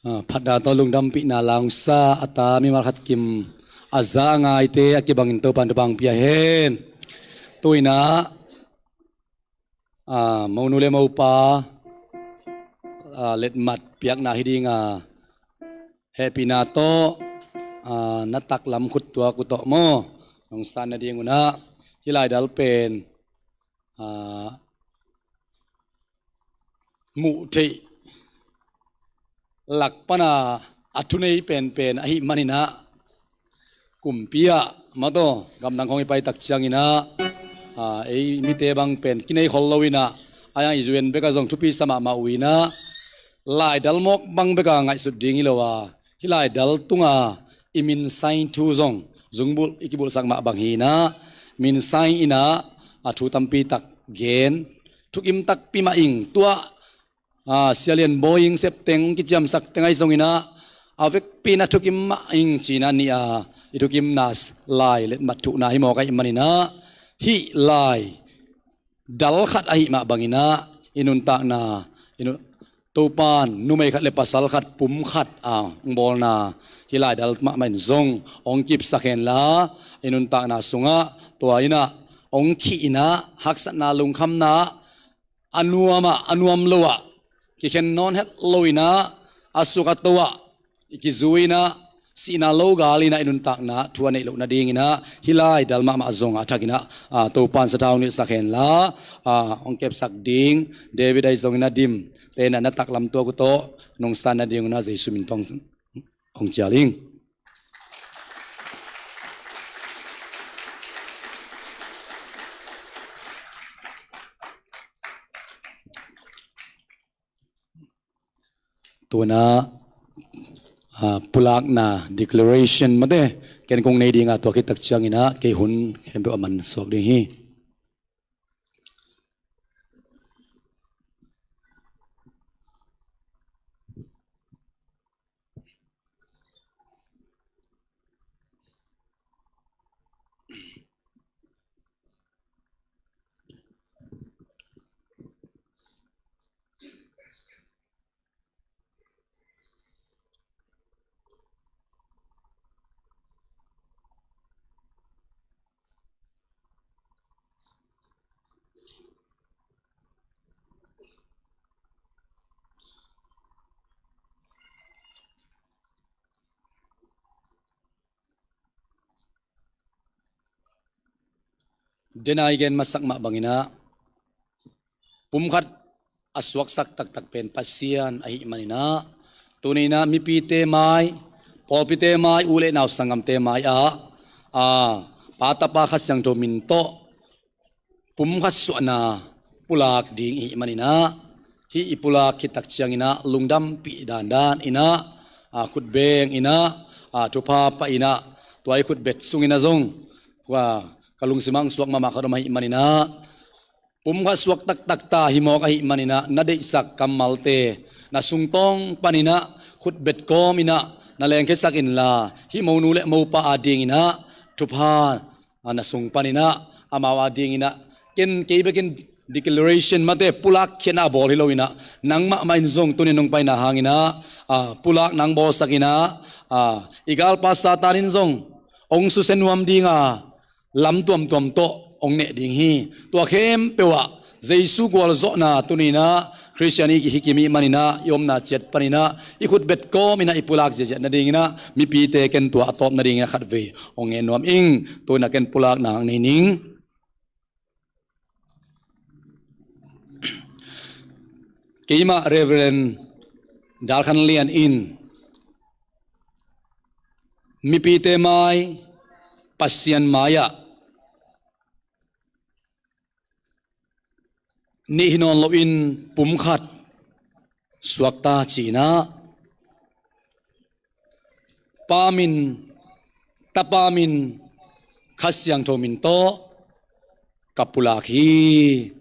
Ah, phatna tawh lungdampihna la hong sa a ta mimal khat kim a za a ngaite a kibangin Topan thupha hong pia hen. Tu-in ah, ah, monu le mopa, ah, letmat piakna hi ding a, hehpihna tawh, ah, na taklam khut tuak uh tawh maw, nong san nading un ah, hih laidal pen, ah, muh theih lak pana a thunei penpen ahih manin ah, kumpi ah maw, gamdang khawng i pai tak ciangin ah, ah, ei mite bang pen kinei khol lo-in ah, a yang i U N bek ah zong thupi sa mahmah uh in ah, laidal mawk bang bek a ngaihsut ding hi lo a, hih laidal tunga i minsain thu zong, zungbulh i kibulhsak mah bang hi in ah, minsain in ah, a thu tampi tak gen, thukim takpi mah ing, tua, ah, Sia Lian Bawi ing sep teng, kiciamsak teng ahi zongin ah, a vekpi in ah thukim mah ing ci-in ah ni a, i thukimna lai letmat thuhna hi mawk ahih manin ah, hih lai dal khat ahih mah bangin ah, i nuntakna, i nun-, Topan numei khat le pasal khat, pum khat a hong bawlna, hih laidal mahmah in zong hong kipsak hen la, i nuntakna sungah tua in ah hong khih in ah, haksatna lungkhamna, a nuam ah, a nuam lo ah kikhen nawn het lo-in ah, a suk a to ah i kizui-in ah, sihna lo gal in ah i nuntakna thu a neih loh nadingin ah, hih laidal mahmah zong a thakin ah, ah, Topan sathau hong nilhsak hen la, ah, hong kepsak ding David ahi zongin ah, Dim te in ah na taklam tuak uh tawh nong san nading un ah Jesu min tawh hong cial ing. Tu-in ah, ah, pulakna declaration mate ken kong nei ding a, tua khit tak ciangin ah kei hun khempeuh a man suak ding hi. Denai gen masak mah bangin ah, pumkhat a suaksak taktak pen Pasian ahih manin ah, tuni-in ah mipite mai, pawlpite mai, u le nau sanggamte mai ah, a, Pa, Tapa, Kha Siangtho min tawh pumkhat suahna pulak ding ihih manin ah, hih i pulak khit tak ciangin ah lungdampih dandan in ah, a, khutbeng in ah, a, thupha pah in ah, tua i khutbet sungin ah zong, kua, ka lungsim ah hong suak mahmah khat om ahih manin ah, pumkhat suak taktak ta hi mawk ahih manin ah, na deihsak kammalte, na sungtawng panin ah khutbet kawm in ah na lengkhiasak inla, hih monu le mopa adingin ah thupha, a, na sung panin ah, amau adingin ah, ken kei bekin declaration mate pulak khiatna bawl hi lo-in ah, nang mahmah in zong tuni nong paina hangin ah, a, pulak nang bawlsak in ah, a, i galpa Satan in zong hong susia nuam ding a, lam tuamtuam tawh hong neh ding hi. Tua khempeuh ah Jesu gualzawhna tuni-in ah Khristian i hi kim ihih manin ah, i omna ciat panin ah i khutbet kawm in ah i pulak ziahziah nadingin ah, mipite ken tua a tawp nadingin ah khatvei hong ngen nuam ing. Tu-in ah ken pulakna hong nei ning. Keimah Reverend Dal Khan Lian in mipite mai, Pasian mai-ah nih hi nawn loin pumkhat suakta ci-in ah, Pa min, Tapa min, Kha Siangtho min tawh ka pulak hi.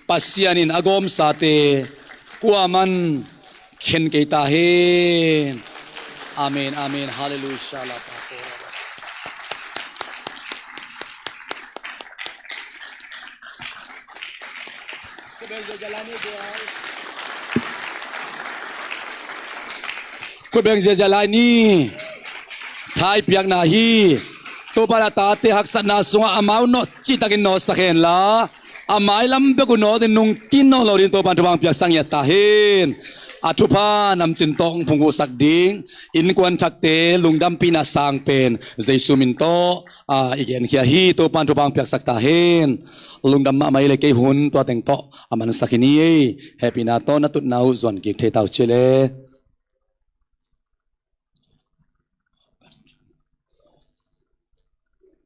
Pasian in a gawmsate kuaman khen kei ta hen. Amen, amen. Halleluiah. Khut beng ziazia lai ni. Thaipiakna hi. Topa in a tate haksatna sungah amau nawh cihtakin nawhsak henla, a mailam bek uh nawtin nungkin nawn lo ding Topa in thupha hong piaksak ngiat ta hen. A thupha namcin tawh hong phungvuhsak ding innkuan thakte lungdampihna sang pen Jesu min tawh, a, i genkhia hi. Topa in thupha hong piaksak ta hen. Lungdam mahmah hi le, kei hun tua teng tawh a mansak hi ni ei. Hehpihna tawh na tutna uh zuan kik thei ta uh ci le.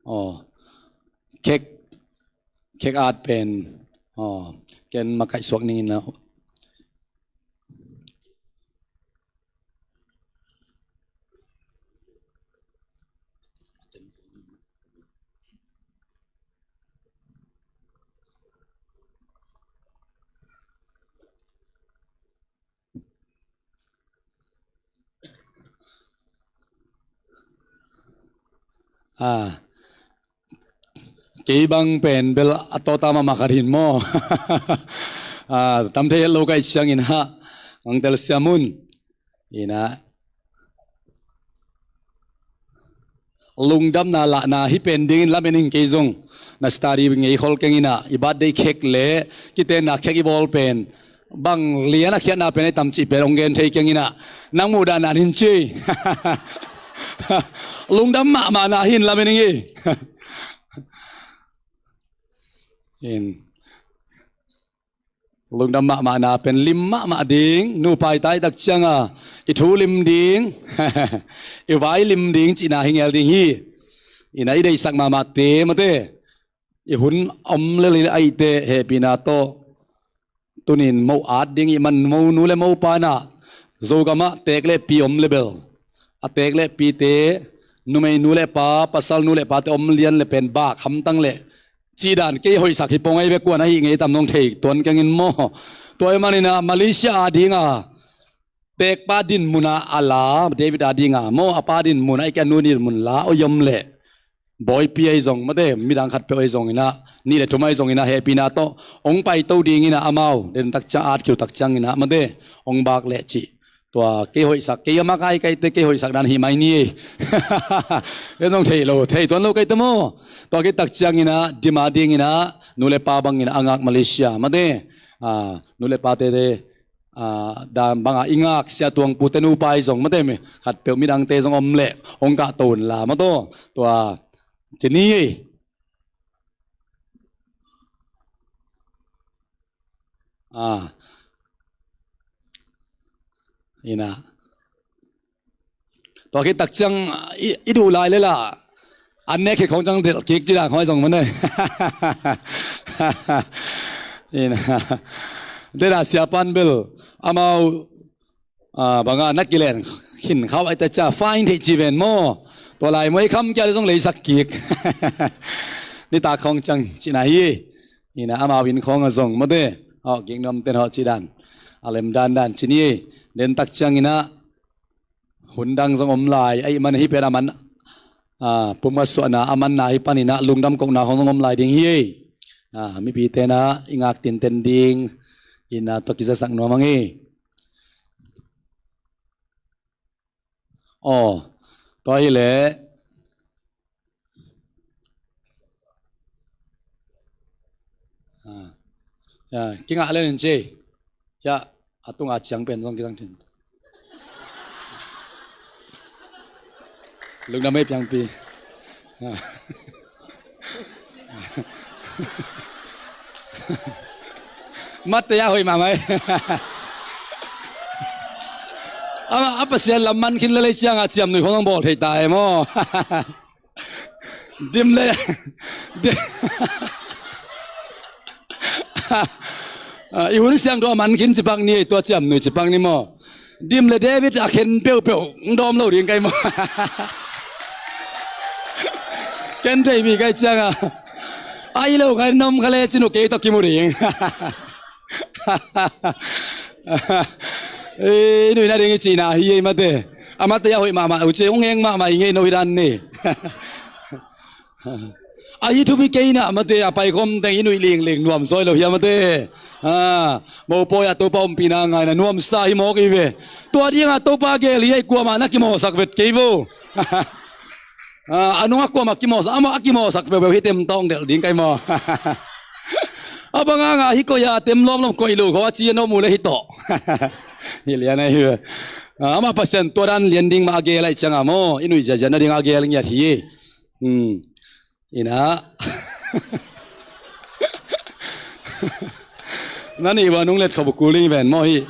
Aw, khek, khek at pen, aw, ken makaih suak ning in ah. A, kei bang pen bel a tawta mahmah khat hin maw. A, tam thei het lo ka hih ciangin ah, ang telsiam un. Ina, lungdamna lahna hi pen dingin lamen ing. Kei zong na study ngei khol keng in ah, i birthday khek le kitenna khek i bawl pen bang lian a khiatna pen a tam cih pen hong gen thei keng in ah, nang muhdan nan hin ci. Lungdam mahmahna hin lamen ing ei. In. Lungdam mahmahna pen lim mahmah ding, nupa i tai tak cianga i thu lim ding, i vai lim ding cihna hi ngel ding hi. Ina, i deihsak mahmahte mate, i hun om lel in a, eite hehpihna tawh tunin mo at ding i man, mo nu le mo pa in ah, Zogamah teek le pi om le bel, a teek le pite, numei nu le pa, pasal nu le pate om lian le pen bak hamtang le cih dan kei hoihsak hi pong ei ve, kuan ahi ngei tam nong thei tuan keng in maw. Tua ahih manin ah Malaysia a dinga teekpa dinmun ah a la, David a dinga maw, a pa dinmun ah, a nu dinmun la oi om le bawipi ahi zong mate, midang khatpeuh ahi zong in ah, nih le thum ahi zong in ah, hehpihna tawh hong paito ding in ah, amau den tak ciang, at khiu tak ciang in ah mate, hong bak le cih. Tua kei hoihsak, kei a makaih kaite kei hoihsak dan hi mai ni ei. Ken zong thei lo, thei tuan lo kaite maw. Tua kei tak ciang in ah, dim a ding in ah, nu le pa bang in ah a ngak Malaysia mate, a, nu le pate te, a, dan banga i ngak Sia Tuang Pu te nupa ahi zong mate, mi khatpeuh midangte zong om le hong kahto un la maw taw. Tua ci ni ei. A, ina, tua khit tak ciang i, i duh lai le la, an nek khit khong ciang delh kik ci dan khong ahi zong mane. Ina, dena siapan bel amau, a, banga na kilen khin khau ahi ta cia fine thei ci ven maw. Tua lai maw, i kham kia le zong leisak kik. Nitak khong ciang cina hi. Ina, amau inn khong a zong mate, hawh kik nuam ten hawh ci dan, a lem dandan ci ni. Den tak ciang ina, hun dang zong om lai ahih man, hih pen a man, a, pumkhat suahna a manna hi panin ah lungdam kohna khong zong om lai ding hi. A, mipite na i ngak tinten ding ina, tua kizasak nuam ang hi. Aw, tua hi leh. A, ya, kingah len in ci. Ya, a tunga ciang pen zong kizang thin. Lungdam ei piangpi. A. Matte a hoih mahmah ei. A, a Pasian lam man khin le lei cianga ciamnuih khong ang bawl thei ta ei maw. Dim le, dim. A, i hun siangtho a man khin cipak ni ei, tua ciamnuih cipak ni maw. Dim le David a khen peuhpeuh ng dawm lo ding kai maw. Ken thei mi kai cianga, a i lo kai nom kha le cinu kei tawh kimu ding. E, i nuihna ding i cihna hi ei mate. A mate a hoih mahmah uh ci, ung eng mahmah i ngei no hi dan ni. Ahi thupi kei inah mate, a paikhawm teng i nuih lingling nuam zaw hi lo hiam mate. Mopawi ah Topa ompihna ngaina nuamsa hi mawk hi ve. Tua dingah Topa gel hi ei, kuamah na kimawhsak vet kei vo. A nungah kuamah kimawhsak, amah a kimawhsak peuhpeuh hi tem tawng delh ding kai maw. A bang hanga hi koih a tem lawmlawm koih lo kho a ci a nawm uh le hi tawh. Hi lian ahi ve. Amah Pasian tua dan lian ding mah a gel aih cianga maw, i nuih ziahziah nading a gel ngiat hi. Inah na nih ua nung let khop uh kul ding ven maw hi.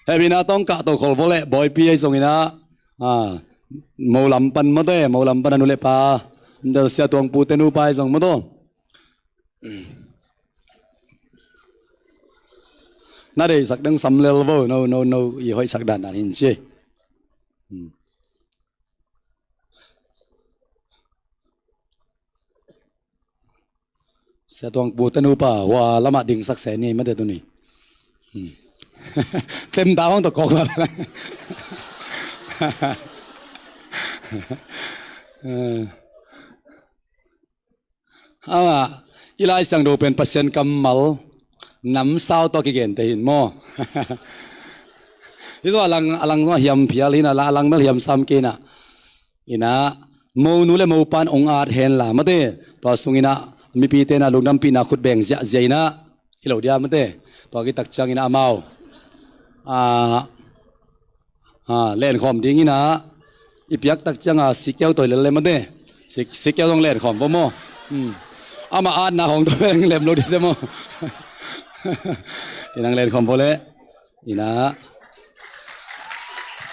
Hehpihna tawng kah to khol vo leh bawipi ahi zong inah, mo lam pan mate, mo lam pan a nu le pa, Sia Tuang pute nupa ahi zong mate. Na deihsak dang sam lel vo, no no no, i hoihsak dandan hin ci. Sia Tuang pute nupa hua lamah dingsak se ni mate tuni. Tem ta hong tawh kawk. Amah i Lai Siangtho pen Pasian kammal namsau tawh kigente hin maw. Hi tawh a lang, a lang zong a hiam phial hinah, a lang bel hiam sam kei inah. Inah mo nu le mo pan ong at hen la mate, tua sung inah mipite na lungdampihna khut beng ziahziah inah. Hi lo dia mate. Tua kitak ciang inah amau lenkhawm ding inah i piak tak cianga sikiau tawi lel le mate. Sikiau zong lenkhawm vo maw. Amah atna hong tawi lem lo dite maw. Inang lenkhawm vo le. Inah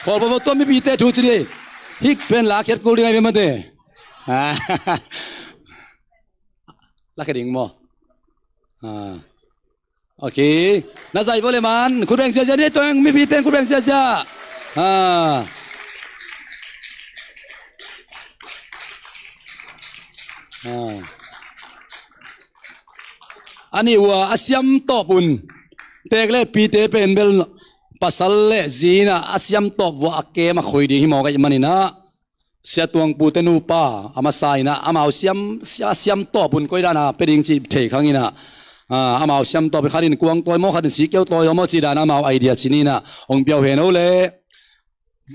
khol vo vo, tua mipite thu ci ni. Hik pen la khiat kul ding ahi ve mate. La khia ding maw. Ok. Na zaih vo le man khut beng ziahziah ni, tuang mipite khut beng ziahziah. A nih ua a siam tawp un. Teek le pite pen bel pasal le zi inah a siam tawp ua a kem a khoi ding hi mawk aih maninah, Sia Tuang pute nupa a masa inah amau siam, sia, siam tawp un koi dana pia ding cih thei khang inah, amau siam tawp in khat in kuang tawi maw, khat in sikiau tawi maw cih dana amau idea ci ni inah hong piau hen o le.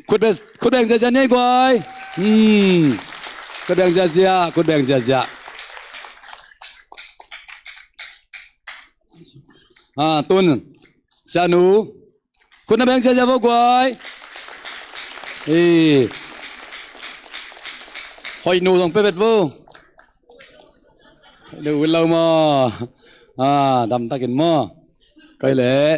Khut beng, khut beng ziahziah ni guai. Khut beng ziahziah, khut beng ziahziah. Tun sianu khut na beng ziahziah vo guai. Hoih nu zong pia vet vo. Hoih nu ut lo maw. Damtakin maw. Koi leh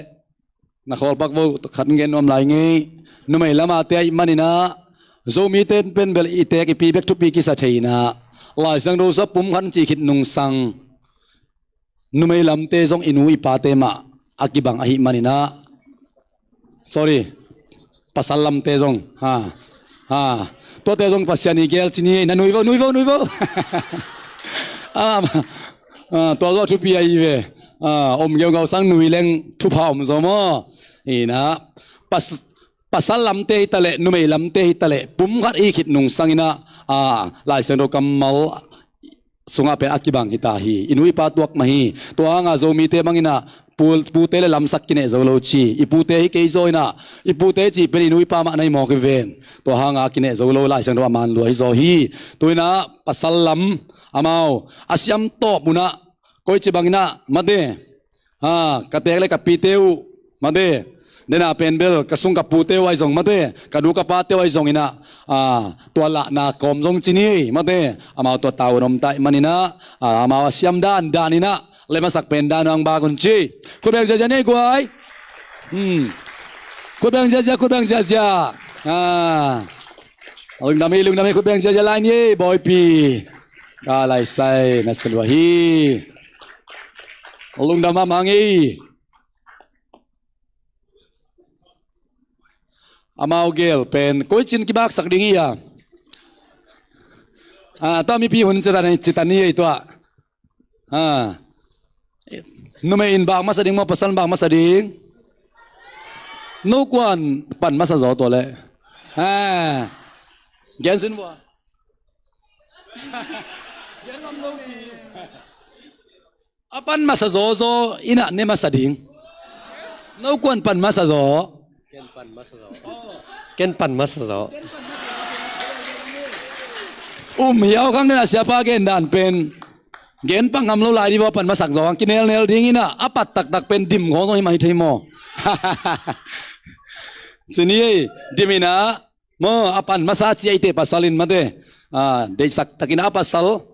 na khawl pak vo, khat gen nuam lai ngei. Numei lama te aih maninah Zomite pen bel i teek i pi bek thupi kisa thei inah, Lai Siangtho sua pum khat cih khit nungsang numei lamte zong i nu i pate mah a kibang ahi maninah, sorry, pasal lamte zong, ha, ha, tuate zong Pasian i gel ci ni. Na nui vo, nui vo, nui vo. Tua zong a thupi ahi ve. Om geugau sang nui leng thupha om zaw maw. Inah pasal lamte hi taleh, numei lamte hi taleh, pum khat i khit nungsang inah Lai Siangtho kammal sungah pen a kibang hita hi. I nu i pa tuak mah hi. Tua hanga Zomite bang inah pute le lamsak kineh zo lo ci. I pute hi kei zaw inah, i pute cih pen i nu i pa mah na hi mawk hi ven. Tua hanga kineh zo lo, Lai Siangtho a man lua hi zaw hi. Tu inah pasal lam amau a siam tawp unah koici bang inah mate, ka teek le ka pite uh mate, dena pen bel ka sung ka pute uh ahi zong mate, ka du ka pate uh ahi zong inah tua lahna kawm zong ci ni mate, amau tua tau a om ta aih maninah amau a siam dan dan inah lemasak pen dan uh ang bak un ci. Khut beng ziahziah ni guai. Khut beng ziahziah, khut beng ziahziah. Lungdam hi, lungdam hi, khut beng ziahziah lai ni bawipi. Ka laisai na salua hi. Lungdam mahmah hi. Amau gel pen koicin kibaksak ding hi a. Tua mipi hun citan hi ei tua. Numei in bak masa ding maw, pasal in bak masa ding? No kuan pan masa zaw tua leh. Gensin vua. A pan masa zawzaw in ah ne masa ding. No kuan pan masa zaw? Ken pan masa zaw. Ken pan masa zaw. Um hiau khang den a siapa gen dan pen gen pang ngam lo lai di vaw pan masak zaw ang kinelnel ding in ah a pat taktak pen dim khawng zong hi mah hi thei maw? Ci ni ei, dim in ah maw, a pan masa ciaite pasal in mate, a, deihsak takin a pasal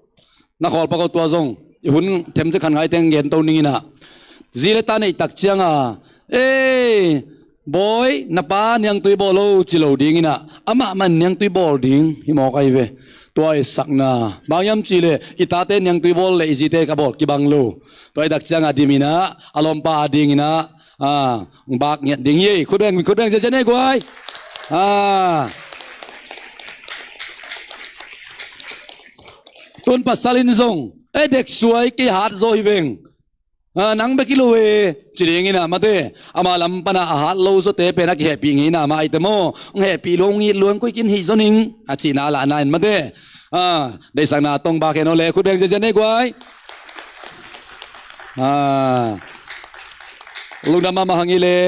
na khawl pak aw tua zong i hun themcik khan ngaiteng gen to ning in ah zi le ta neih tak ciang a, ei, bawi na pa niangtui bawl lo ci lo ding in ah amah man niangtui bawl ding hi mawk ahi ve. Tua i sakna bang hiam cih leh i tate niangtui bawl le i zite ka bawl kibang lo. Tua i tak ciang a dim in ah a lawmpa a ding in ah a, bak ngiat ding hi. Khut beng, khut beng ziazian ei guai. A, tun pasal in zong, e, dek suai kei hat zaw hi veng. A, nang bek hi lo e ci ding in ah mate, ama lam pan a a hat lo zawte pen a kihehpih ngei in ah mah aite maw, hong hehpih lua, hong it lua, hong kuikin hih zaw ning a cihna lahna in mate. A, deihsakna tong bak hen aw le, khut beng ziazian ei guai. A, lungdam mahmah hang i le.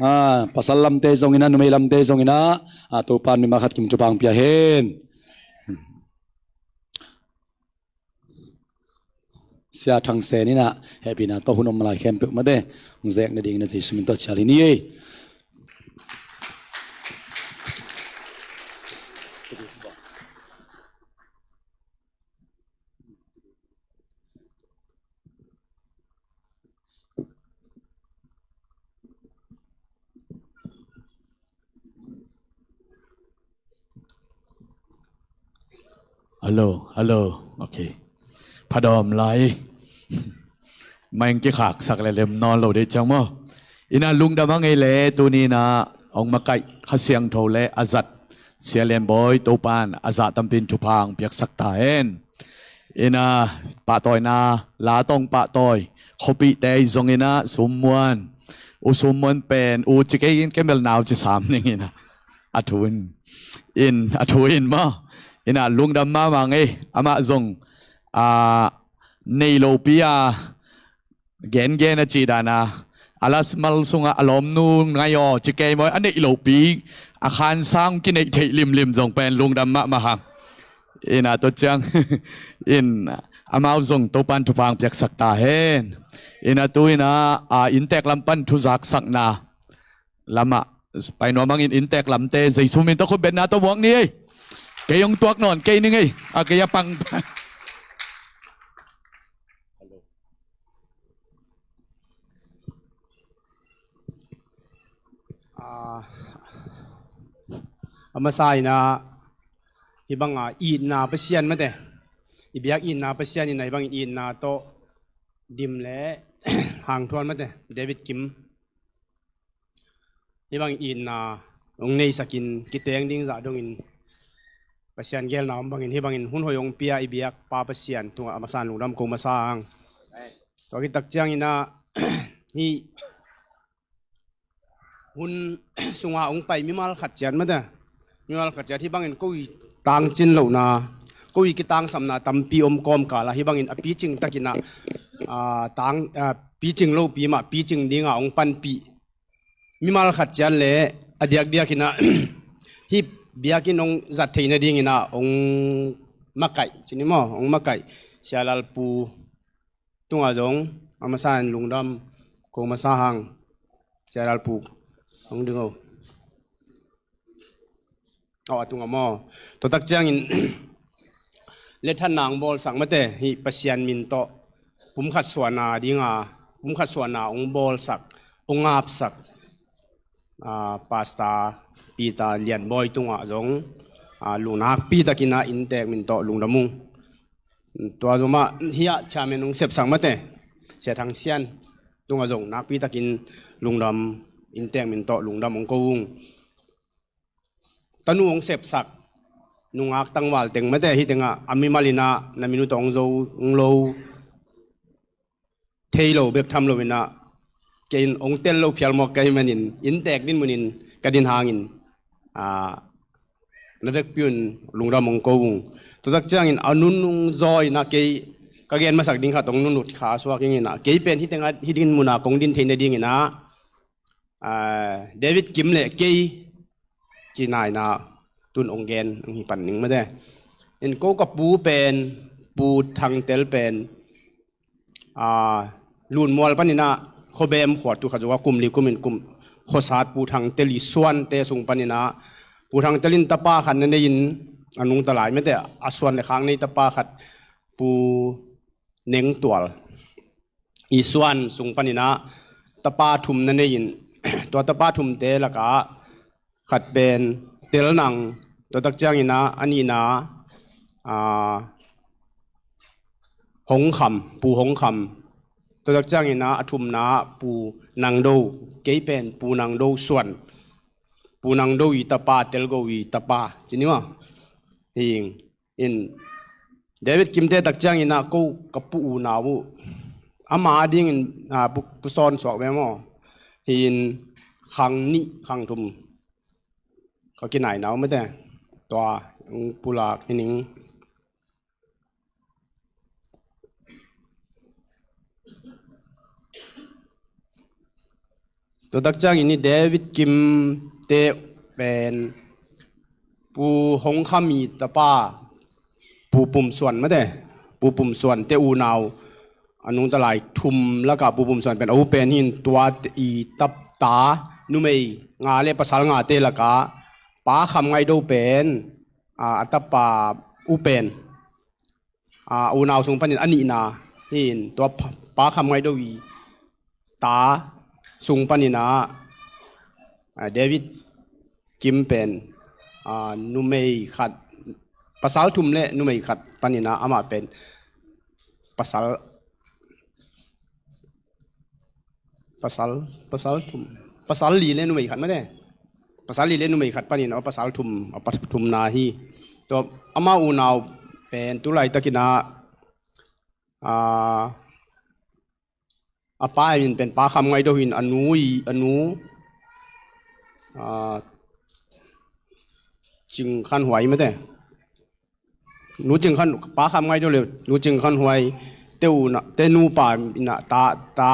A, pasal lamte zong in ah, numei lamte zong in ah, a, Topan mimal khat kim thupha hong pia hen. Sia Thang Sen in ah hehpihna tawh hun om lai khempeuh mate hong zek nading in ah Jesu min tawh cial hi ni ei. Hello, hello. Ok. Phadawm lai. Maing kikhaksak le lem nawn lo dei ciang maw? In ah lungdam a ngei le tuni in ah hong makaih Kha Siangtho le a zat Sia Lian Bawi Topan a zah tampi in thupha hong piaksak ta hen. In ah pahtawina la tawh hong pahtawi khuapihte i zong in ah Sum Muan, U Sum Muan pen u ci kei in, kei bel nau ci sam ning in ah a thu in, in a thu in maw? In ah lungdam mahmah ngei. Amah zong, a, nei lopi a gengen a cih dan a, a lasmal sungah a lawmnu ngai aw ci kei maw, a neih lopi a khansang kineih theih limlim zong pen lungdam mahmah hang. In ah tua ciang in amau zong Topan thupha hong piaksak ta hen. In ah tu in ah, a, inntek lam pan thuzaksakna lamah pai nuam hangin inntek lamte Jesu min tawh khutbetna tawh muak ni ei. Kei hong tuak nawn kei ning ei. A, kei a pang. A, a masa in ah hih bang a itna Pasian mate, i biak itna Pasian in ah hih bangin itna tawh dim le hangthuan mate David Kim hih bangin itna hong neisakin kiteng ding zah dongin Pasian geelna om bangin hih bangin hun hoih hong pia i biak Pa Pasian tungah a masa in lungdam ko masa hang. Tua khit tak ciangin ah hih hun sungah hong pai mimal khat ciat mate, mimal khat ciat hih bangin ko i tangcin lohna, ko i kitangsamna tampi om kawmkal ah hih bangin a picing takin ah, a, tang, a, picing lopi mah picing dingah hong panpih mimal khat ciat le a diakdiak in ah hih biakinn hong zat theih nadingin ah hong makaih ci ni maw, hong makaih Sia Lal Pu tungah zong a masa in lungdam ko masa hang. Sia Lal Pu hong ding o. Aw, a tungah maw? Tua tak ciangin lethanna hong bawlsak mate, hih Pasian min tawh pumkhat suahna dinga, pumkhat suahna hong bawlsak, hong ngapsak, a, Pastor Peter Lian Bawi tungah zong, a, lungdam nakpi takin ah inntek min tawh lungdam ung. Tua zomah hiah chairman hong sepsak mate, Sia Thang Sian tungah zong nakpi takin lungdam, inntek min tawh lungdam hong ko ung. Tanu hong sepsak nungak tangval teng mate, hih tengah a mimal in ah na minute hong zo hong lo thei lo bek tham lo in ah, kei in hong tel lo phial mawk ka hih manin inntek din munin ka din hangin, a, na vekpi un lungdam hong ko ung. Tua tak ciangin a nunung zaw in ah kei ka gen masak ding khat hong nunut kha suak ing in ah, kei pen hih tengah hih din munah kong din theih nadingin ah, ah, David Kim le kei kinaina tun hong gen hong hi pan ning mate. In ko ka pu pen, Pu Thang Tel pen, ah, Lunmual panin ah Khuabem khua tu kha zong a kum li kum in kum khuasat Pu Thang Tel i suante sung panin ah Pu Thang Tel in tapa khat na nei in a nungta lai mate, a suan le khak nei tapa khat Pu Neng Tual i suan sung panin ah tapa thum na nei in tua tapa thumte lakah khat pen Tel Nang, tua tak ciangin ah a nihna, ah, Hong Kham, Pu Hong Kham, tua tak ciangin ah a thumna Pu Nang Do, kei pen Pu Nang Do suan, Pu Nang Do i tapa, Tel Go i tapa ci ni maw. Hi ing. In David Kimte tak ciangin ah ko ka pu unau uh, ama dingin, ah, pu, pu sawn suak ve maw. Hi in khang nih khang thum ka kinaina uh mate. Tua hong pulak hi ning. Tua tak ciangin i David Kimte pen Pu Hong Kham i tapa Pu Pum Suan mate, Pu Pum Suante unau a nungta lai thum lakah Pu Pum Suan pen a u pen hi in tua i tapa numei nga le pasal ngate lakah Pa Kham Ngai Do pen, a, a tapa u pen, a, unau sung panin a nihna hi in tua Pa, Pa Kham Ngai Do i ta sung panin ah, a, David Kim pen, a, numei khat, pasal thum le numei khat panin ah amah pen pasal, pasal, pasal thum, pasal li le numei khat mate. Pasal li le numei khat panin a pasal thum, a pa thumna hi. Tua ama unau pen tu laitakin ah, a, a pa min pen Pa Kham Ngai Do hi in a nu i, a nu, a, Cing Khan Huai mate. Nu Cing Khan, Pa Kham Ngai Do le Nu Cing Khan Huai te u na, te nupa in ah ta, ta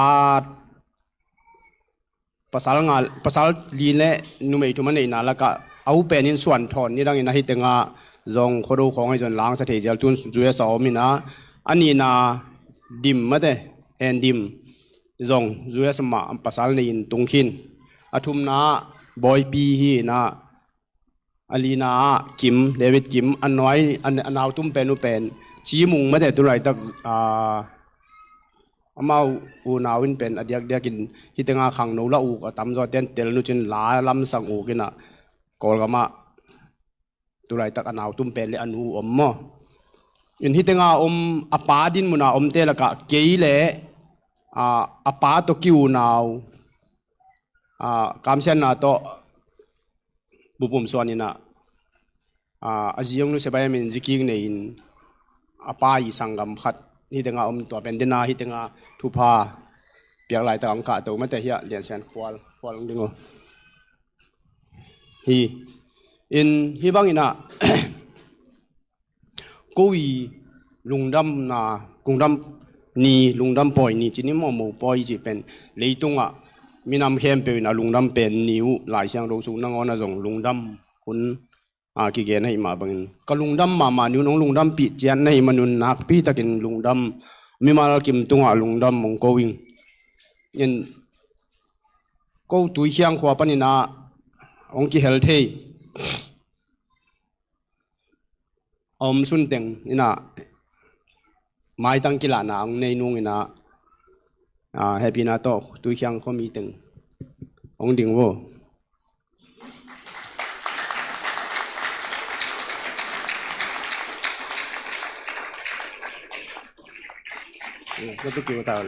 pasal nga, pasal li le numei thum a neihna lakah a u pen in Suan Thawn ni dangin ahi tengah zong Khuado khawng ahi zong langsa thei zel tun U S a om in ah, a nihna Dim mate, En Dim zong U S mah pasal nei in tung khin. A thumna Bawipi hi in ah, a lina ah Kim, David Kim, a nuai, a, a nau tum pen uh pen Ci Mung mate tu laitak, a, amau unau in pen a diakdiakin hih tengah khangno la uk a tamzaw ten tel nu cin la lamsang uk in ah Kawlgam ah tu laitak a nau tum pen le a nu om maw. In hih tengah om a pa din muna omte lakah kei le, a, a pa tawh ki unau, a, kamsiatna tawh Pu Pum Suan in ah, a, a zi hong nusia bai a min zikik nei in a pa i sanggam khat hih tengah om tua pen dena hih tengah thupha piak laitak ang kahto mate hiah Liansian Khual, Khual hong ding uh. Hi. In hih bangin ah ko i lungdamna, lungdam ni, lungdam pawi ni ci ni maw, mo pawi cih pen leitungah minam khempeuh in a lungdam pen ni uh, Lai Siangtho sung nangawn ah zong lungdam hun, a, kigen ahih mah bangin ka lungdam mahmah ni un hong lungdampih ciat na hih manun nakpitakin lungdam, mimal kim tungah lungdam hong ko ing. In ko Tuikhiang khua panin ah hong kihel thei a om sunteng in ah maitang kilahna hong nei nung in ah, a, hehpihna tawh Tuikhiang khuami teng hong ding vo. Ka tu kiu ta.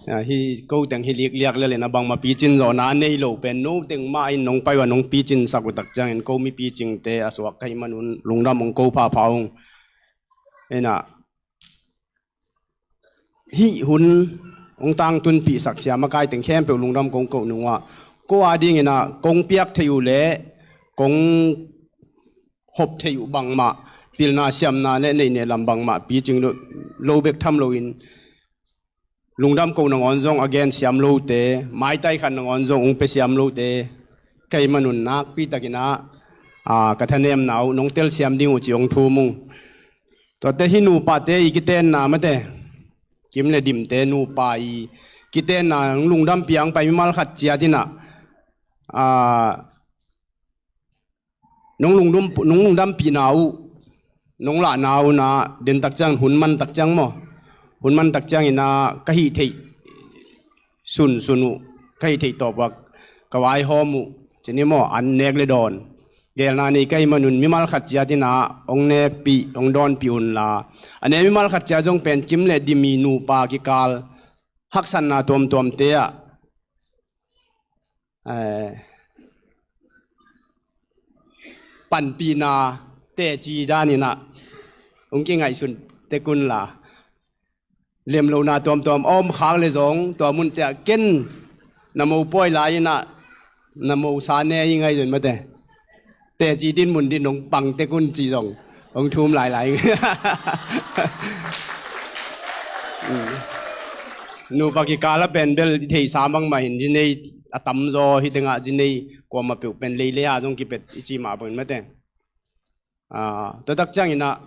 A, hi ko teng hi likliak lel in a bangmah picin zawhna a nei lo pen no teng mah in nong pai uh a nong picin sak uh tak ciangin ko mi picingte a suak ka hih manun lungdam hong ko phapha ung. In ah hih hun hong tangtunpih sak sia makai teng khempeuh lungdam kong koh nung uh ah ko a dingin ah kong piak thei uh leh kong hop theih uh bangmah, pilna siamna le neih nehlam bangmah picing lo, lo bek tham loin, lungdam ko nangawn zong a gen siam lote, maitai khat nangawn zong ung pia siam lote, kei manun nakpi takin ah, aa, ka thanemna uh nong telsiam ding uh ci ong thum ung. Tuate hi nupate i kitenna mate, Kim le Dimte nupa i kitenna, nong lungdampi ang pai mimal khat ciat in ah, aa, nong lungdam, nong lungdampihna uh, nong lahna uh na, den tak ciang, hun man tak ciang maw. Hun man tak ciangin ah, ka hih theih sunsun uh, ka hih theih tawp uh, ka vaihawm uh, cini maw, an nek le dawn. Gelna nei ka hih manun mimal khat ciat in ah, ong nekpih, ong dawnpih unla. A ne mimal khat ciat zong pen Kim le Dim i nupa kikal haksatna tuamtuamte ah, eh, panpihna teci danin ah, ung kingaihsun tek unla. Lemlohna tuamtuam a om khak le zong, tua mun ciah ken na mopawi lai in ah, na mosa ne i ngai zon mate. Teci din mun din nong pang tek un ci zong ong thum lailai. Nupa kikal a pen bel i theihsa bangmah hin, zinei a tamzaw hi tengah zinei kuamah peuh pen leilei ah zong kipet i ci mah bangin mate. Ah, tua tak ciangin ah,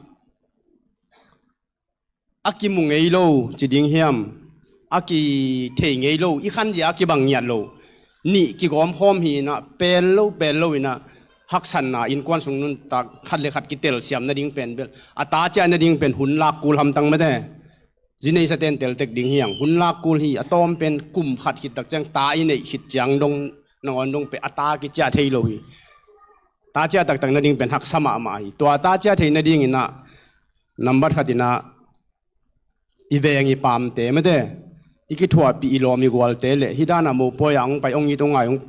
a kimu ngei lo ci ding hiam, a kithei ngei lo, i khanzia a kibang ngiat lo, nih kigawmkhawm hi in ah, pel lo pel lo in ah, haksatna innkuan sung nuntak khat le khat kitelsiam nading pen bel, a ta ciah nading pen hun lak kul hamtang mate. Zinei sa ten tel tek ding hiang, hun lak kul hi. A tawm pen kum khat khit tak ciang, ta i neih khit ciang dong, nangawn dong pen a ta kiciah thei lo hi. Ta ciah taktak nading pen haksa mahmah hi. Tua ta ciah thei nadingin ah, nambat khat in ah, i veng i pamte mate, i kithuahpih i lawm i gualte le, hih dan a mopawi ah ong pai, ong it ong ngai, ong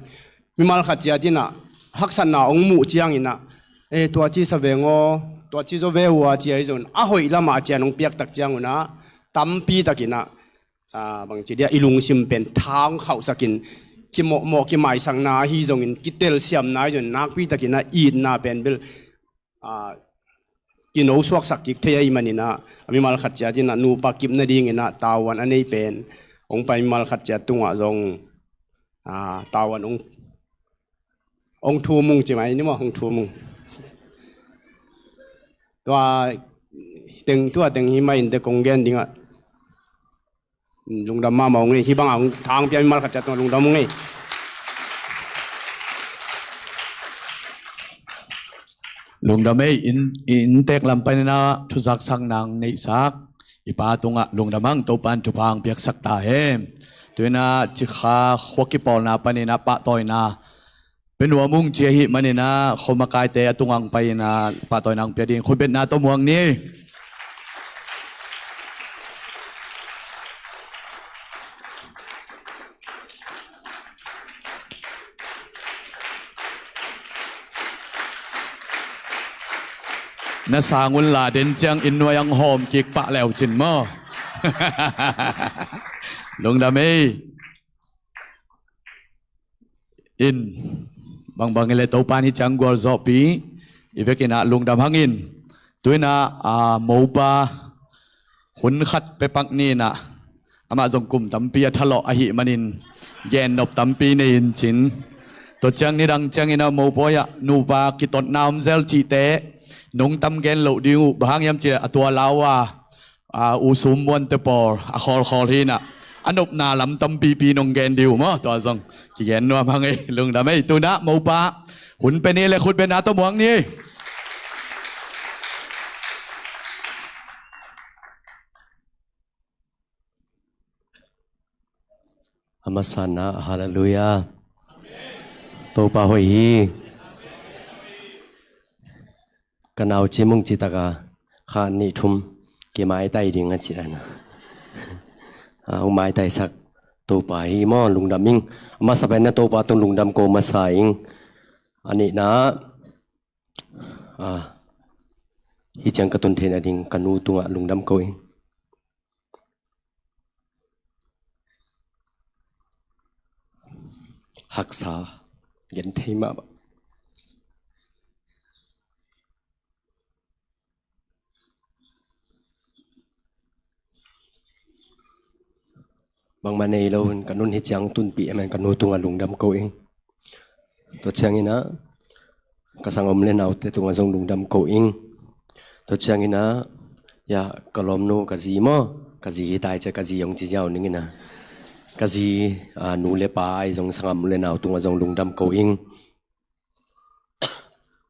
mimal khat ciat in ah, haksatna ong muh ciangin ah, eh, tua ci sa veng aw, tua ci zaw ve uh a ci ahi zong, a hoih lamah a cian ong piak tak ciangun ah, tampi takin ah, ah, bangci dia, i lungsim pen tha ong khauhsakin, kimawhmawh kimaisakna ahi zongin, kitelsiamna ahi zongin, nakpi takin ah itna pen bel, ah, kino suaksak kik thei ahih manin ah, a mimal khat ciat in ah, nupa kip nadingin ah, tavuan a nei pen, ong pai mimal khat ciat tungah zong, ah, tavuan ong, ong thum ung ci mai ni maw, ong thum ung. Tua teng, tua teng hi mai in te kong gen ding ah, lungdam mahmah ung ei, hih bangah hong thang pia mimal khat ciat tungah lungdam ung ei. Lungdam ei, inn, inntek lam panin ah thuzak sak nang neihsak i pa tungah lungdam hang, Topa'n thupha hong piaksak ta hen. Tu in ah Cikha khua kipawlna panin ah pahtawina pia nuam ung ci ahih manin ah, khuamakaite a tungah hong pai in ah, pahtawina hong pia ding, khutbetna tawh muang ni. Na sang unla, den ciang inn nuai ah hong hawm kik pah le uh cin maw. Lungdam ei. In, bangbang hi leh Topa'n hih ciang gualzawhpih i vekin ah lungdam hangin. Tu in ah, a, mopa hun khat pia pak ni in ah, amah zong kum tampi a thalawh ahih manin gennop tampi nei in cin. Tua ciang nidang ciangin ah mopawi ah nupa kitotna om zel cihte nong tam gen loh ding uh, bang hang hiam cih leh a tua lau a, a, U Sum Muante pawl a khawlkhawl hi in ah, a nopna lam tampipi nong gen ding uh maw, tua zong kigen nuam hang ei, lungdam ei. Tu in ah mopa hun pia ni leh khutbetna tawh muang ni. A masa in ah, halleluiah. Topa hoih hi. Ka nau Cimung citak a, kha nih thum kimaitai ding a ci a na. A, hong maitaisak Topa hi maw, lungdam ing. A masa pen na Topa tung lungdam ko masa ing. A nihna, a, hih ciang ka tun theih nading ka nu tungah lungdam ko ing. Haksa gen thei mah bang. Bangmah nei lo in ka nun hi ciang tunpih amen, ka nu tungah lungdam ko ing. Tua ciangin ah ka sang om le naute tungah zong lungdam ko ing. Tua ciangin ah, ya, ka lawmnu ka zi maw, ka zi hi tai cia, ka zi hong ci ziau ning in ah, ka zi, ah, nu le pa ahi zong sang om le nau tungah zong lungdam ko ing.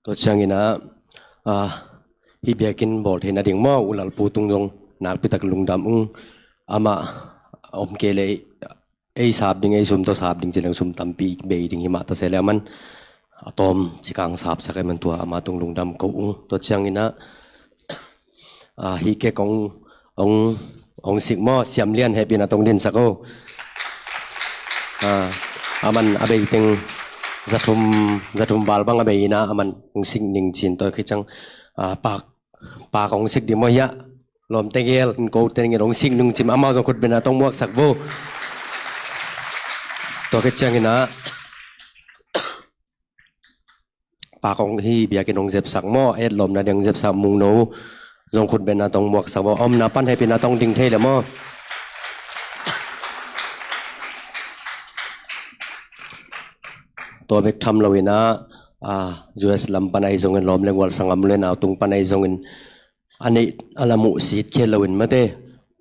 Tua ciangin ah, ah, hih biakinn bawl theihna ding maw, U Lalpu tung zong nakpi tak lungdam ung. Amah om kei leh ei sap ding, ei sum tawh sap ding ci leng sum tampi bei ding hi mah ta se leh aman a tawm ci kang sapsak ahi man, tua amah tung lungdam ko ung. Tua ciangin ah, ah, hih kek hong, hong, hong sik maw, Siam Lian, hehpihna tawh hong dinsak o. Ah, aman a bei teng za thum, za thum val bang a bei in ah aman hong sik ning ci-in, tua khit ciang, ah, pak, pak hong sik ding maw hiah, lawmte gel in, kote gel hong sik ning ci-in, amau zong khutbetna tawh hong muaksak vo. Tua khit ciangin ah pak hong, hih biakinn hong zepsak maw, a etlawmna ding hong zepsak Mungno zong khutbetna tawh hong muaksak vo. A omna pan hehpihna tawh hong ding thei leh maw. Tua bek tham lo in ah, ah, U S lam pan ahi zongin, lawm le gual, sang om le nau tung pan ahi zongin, a neih a lam uh sit khial lo in mate,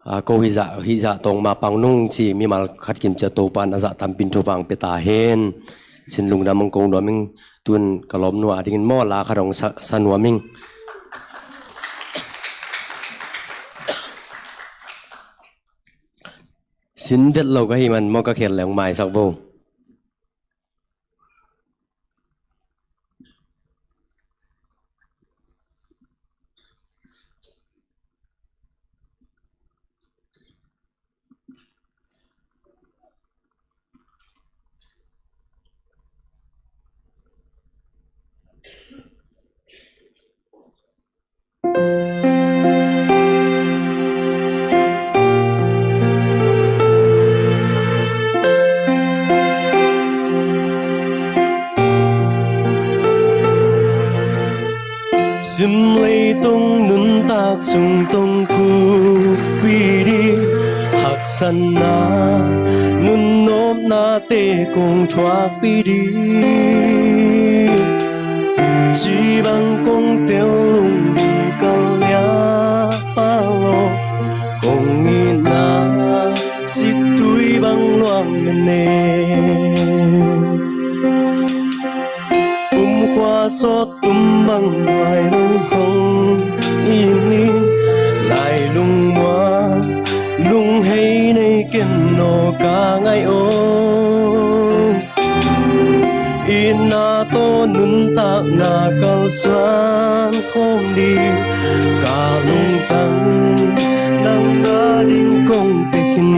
ah, ko hih zah, hih zah tawng mah pang nung ci mimal khat kim cia Topa in a zah tampi in thupha hong pia ta hen. Sin lungdam hong ko nuam ing. Tu-in ka lawmnu a dingin maw, la khat hong sa, sa nuam ing. Sin vet lo ka hih man maw, ka khel leh hong maisak vo. Sim leitong nuntak sung tong kupi ding, haksatna nunnopnate kong thuakpi ding. Ci bang kong tel lungbi kal liah palo, kong itna sittui bang luang nene. Kumkhua sawt tum bang lailung hong itnin, lailung muang lunghei nei ken aw ka ngaih aw. Itna tawh nuntakna kalsuan khawm ding, ka lungtang nang a ding kong pia khin.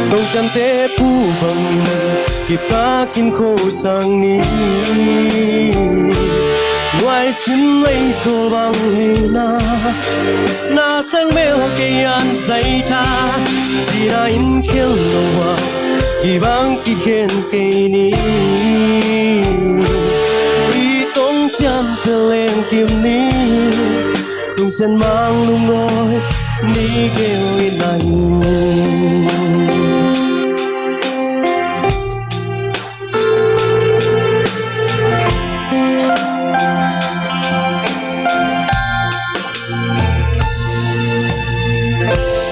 Tongciamte phu bangin kiptakin khosang ni. Nuai sim lei sawl bang hei na, na sang mel kei an zaitha, sina in khel lo a, kibang kikhen kei ni. I tongciamte leng kim ni, Tungsian Mang lungngawi ni gel in a hi.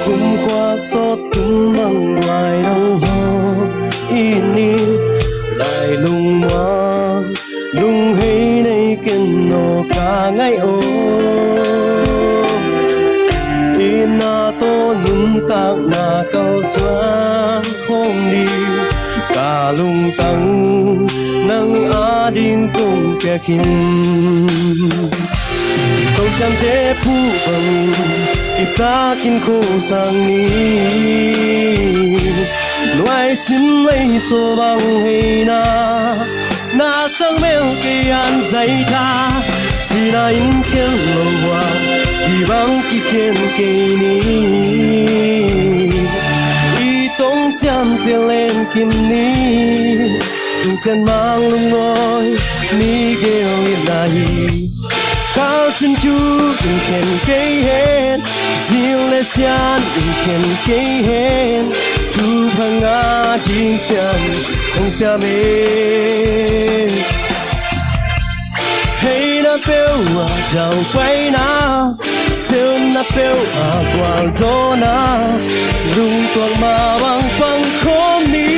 Kumkhua sawt tum bang lai dang hong itnin, lailung muang lunghei nei ken aw ka ngaih aw. Itna tawh nuntakna kalsuan khawm ding, ka lungtang nang a ding kong pia khin. Tongciamte phu bangin kiptakin khosang ni. Nuai sim lei sawl bang hei na, na sang mel kei an zaitha, sina in khel lo a, kibang kikhen kei ni. I tongciamte leng kim ni, Tungsian Mang lungngawi ni gel in a hi. Kal sin tu in khen kei hen, zil le sian in khen kei hen, thupha ngah ding ciang hong siam e. Heina peuh ah daupaina, sepna peuh ah gualzawhna, lungtuak mah bang pang khawm ni.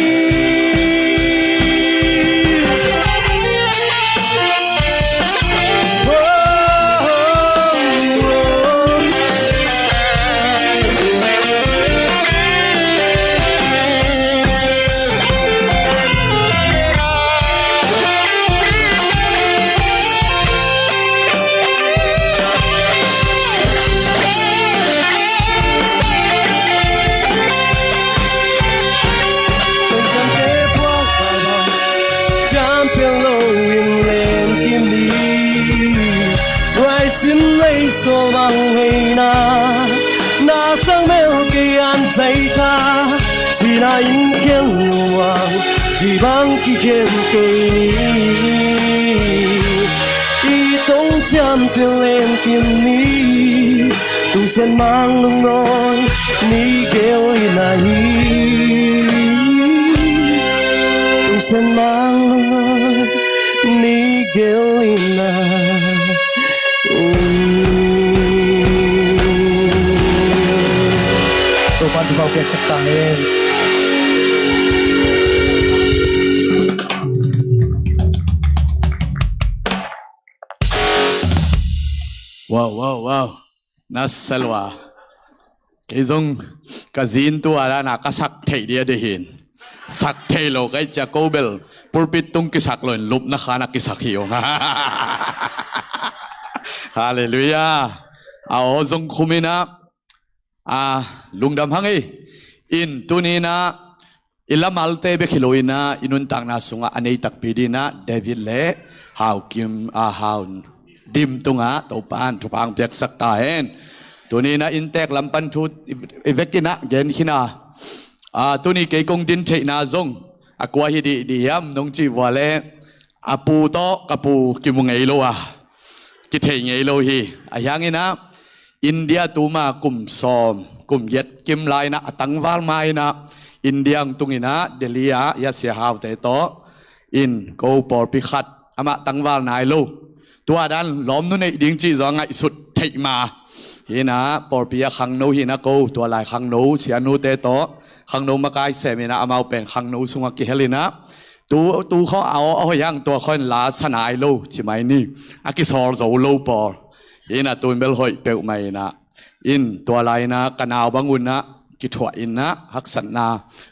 Champion lo in len kim ni. Raisin lei so bang heina, na sang mel kei an zai tha, sina in khen luang, di bang ki khen kei ni. I tong champion len kim ni. Tusen mang lungngawi ni gel ina hi. Tusen mang lungngawi ni gel ina. Topan thupha piaksak ta hen. Wow, wow, wow. Na salwa. Kei zong ka zin tua dana ka sak theih dia dehin. Sak thei lo kai cia ko bel pulpit tung kisak lo in lupna khana kisak hi ong. Halleluiah. A aw zong khumina a lungdam hang ei. In tunina i lamalte bek hi lo ina i nuntakna sungah a nei takpi dina David le Hau Kim a Hau Dim tungah Topan thupha ang piaksak ta hen. Tunina inntek lam pan thu i vekina gen khina. A tuni kei kong din theihna zong a kua hi dih dih hiam nong cih vua le a pu tawh ka pu kimu ngei lo a kithei ngei lo hi. A hiangina India tuma kum sawm kum yet kim laina a tangval maina India ang tungina Delhi ah ia sia haute tawh in ko pawlpi khat amah tangval nai lo. Tua dan lawmnu neih ding cih zaw a ngaihsut theih ma. Hina pawlpi a khangno hina ko tua lai khangno sianute tawh khangno makai semina amau pen khangno sungah kihelina tu, tu khaw a aw a hoih hang tua khaw in la sa nai lo ci mai ni. A kisawl zo lo pawl. Hina tun bel hoih peuh mai ina in tua laina ka nau bangunah kithuah innah haksatna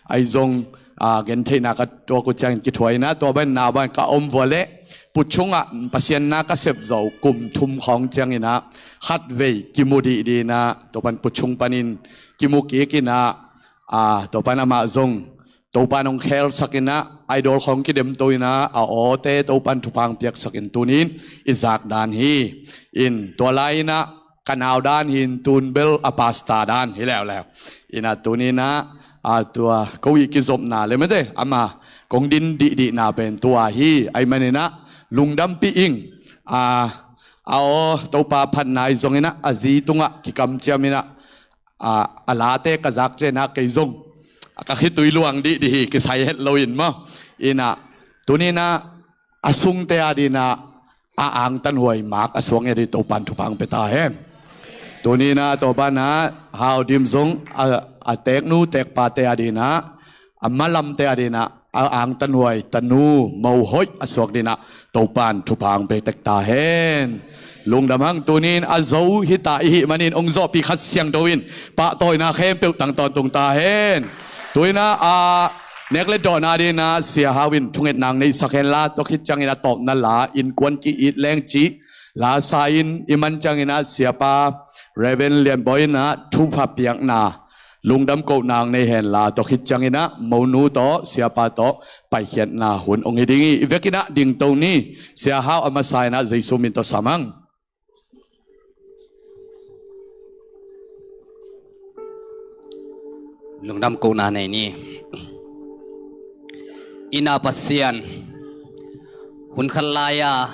ahi zong a gentheihna ka tuak uh ciangin kithuah innah tua ban nau ban ka om vua leh puchungah Pasian na ka sep zo kum thum khawng cianginah khatvei kimu dih dinah tua pan puchung panin kimu kik innah a tua pan amah zong Topan hong khelsak innah idol khawng kidemto innah a awte Topan thupha ang piaksakin tunin i zak dan hi. In tua lai innah ka nau dan hi in tun bel a pasta dan hi leuleu. Innah tuninah a tua ko i kizopna le mete ama kong din dihdihna pen tua hi. Ahi maninah lungdampih ing a a aw Topa phatna i zonginah a zi tungah kikamciam innah a, a late ka zak cianah kei zong a ka khitui luang dihdih hi kisai het loin maw. Innah tuninah a sungte a dinah a angtanhuai mak a suak nge dih Topan thupha ang pia ta hen. Tuninah Topanah Hau Dim zong a, a teknu tekpate a dinah a malamte a dinah a angtanhuai tanu mohoih a suak dinah Topan thupha ang pia tek ta hen. Lungdam hang tunin a zo hita i hih manin ong zawhpih Kha Siangtho in pahtawina khempeuh tang tawntung ta hen. Tuinah a nek le dawhna dinah Sia Hau in thungetna ang neihsak henla tua khit ciangin a tawpna la innkuan ki-it leng cih la sa in i man cianginah Siapa Reverend Lian Bawi innah thupha piakna lungdam kohna ang nei henla tua khit cianginah monu tawh siapa tawh paikhiatna hun ong hi ding hi. I vekinah dingto ni. Sia Hau a masa innah Jesu min tawh sam ang. Lungdam kohna nei ni. Ina Pasian hun khat lai-a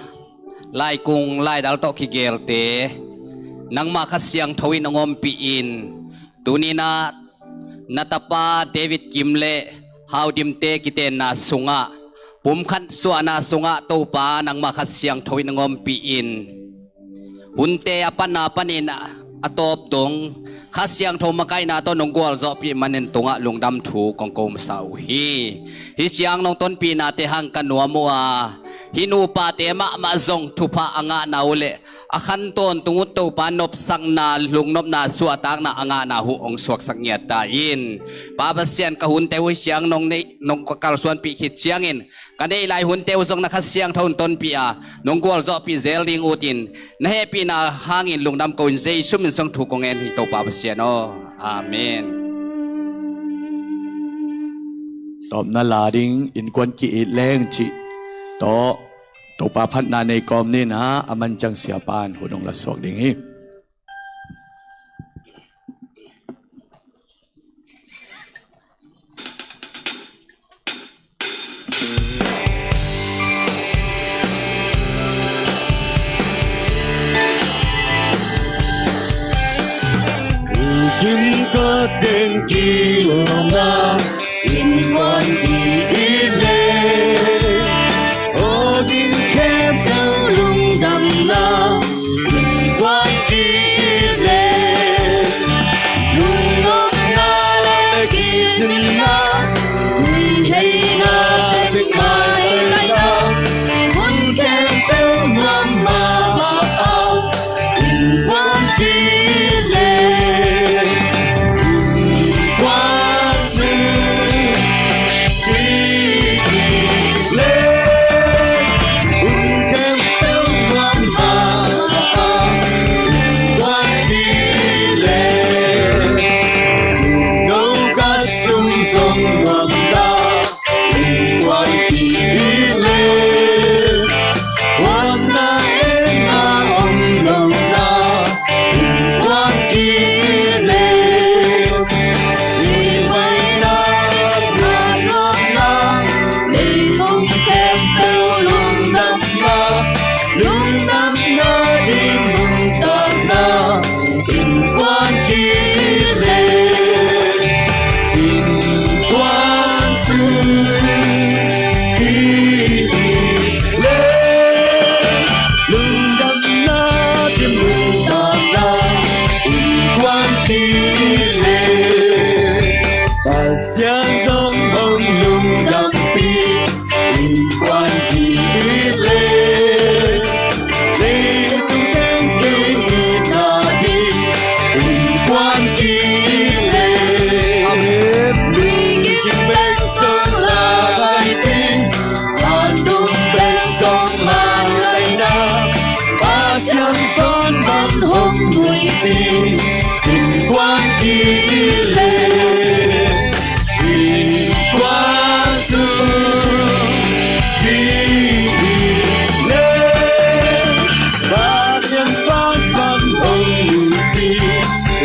Laikung laidal tawh kigeelte nangmah Kha Siangtho in hong ompih in, tuni-in ah na tapa David Kim le Hau Dimte kitenna sungah, pumkhat suahna sungah Topa nangmah Kha Siangtho in hong ompih in, hunte a patna panin a tawp dong Kha Siangtho makaihna tawh nong gualzawhpih manin tungah lungdam thu kong ko masa uh hi. Hih ciang nong tonpihnate hang ka nuam uh a, hih nupate mahmah zong thupha a ngahna uh leh a khan tawntung uh Topa nopsakna, lungnopna, suahtakna a ngahna uh hong suaksak ngiat ta in. Pa Pasian, ka hunte uh hih ciang nong neih, nong kalsuanpih khit ciangin ka neih lai hunte uh zong na Kha Siangtho in tonpih a, nong gualzawhpih zel ding utin, na hehpihna hangin lungdam ko-in Jesu min suang thu kong ngen hi, Topa Pasian aw. Amen. Tawpna la ding, innkuan ki-it leng cih tawh Topa phatna nei kawm ni in ah, a man ciang siapa in hun hong la suak ding hi. Kim ka teng ki lawmna innkuan ki-it leh, aw ding khempeuh lungdamna innkuan ki-it leh, lungnopna le kicinna, huiheina teng maitaina, hun khempeuh nuam mahmah a, innkuan ki-it leh, innkuan sung ki-it leh, hun khempeuh nuam mahmah a, innkuan ki-it leh, nungno khat sung zong nuam ta, innkuan ki-it leh, huapna etna om lohna, innkuan ki-it leh, i baina na nuamna, leitung khempeuh lungdamna, lungdamna ding nuntakna, innkuan ki-it leh, innkuan sung ki-it leh, lungdamna ding nuntakna, innkuan ki-it leh, Pasian zong hong lungdampih, innkuan ki-it leh, leitung teng ki-itna ding, innkuan ki-it leh. Amen. Mikim bek zong la ngai ding, vantung bek zong la ngai na, Pasian zong van hong nuipih, innkuan ki-it leh, innkuan sung ki-it leh, Pasian van van hong nuipih,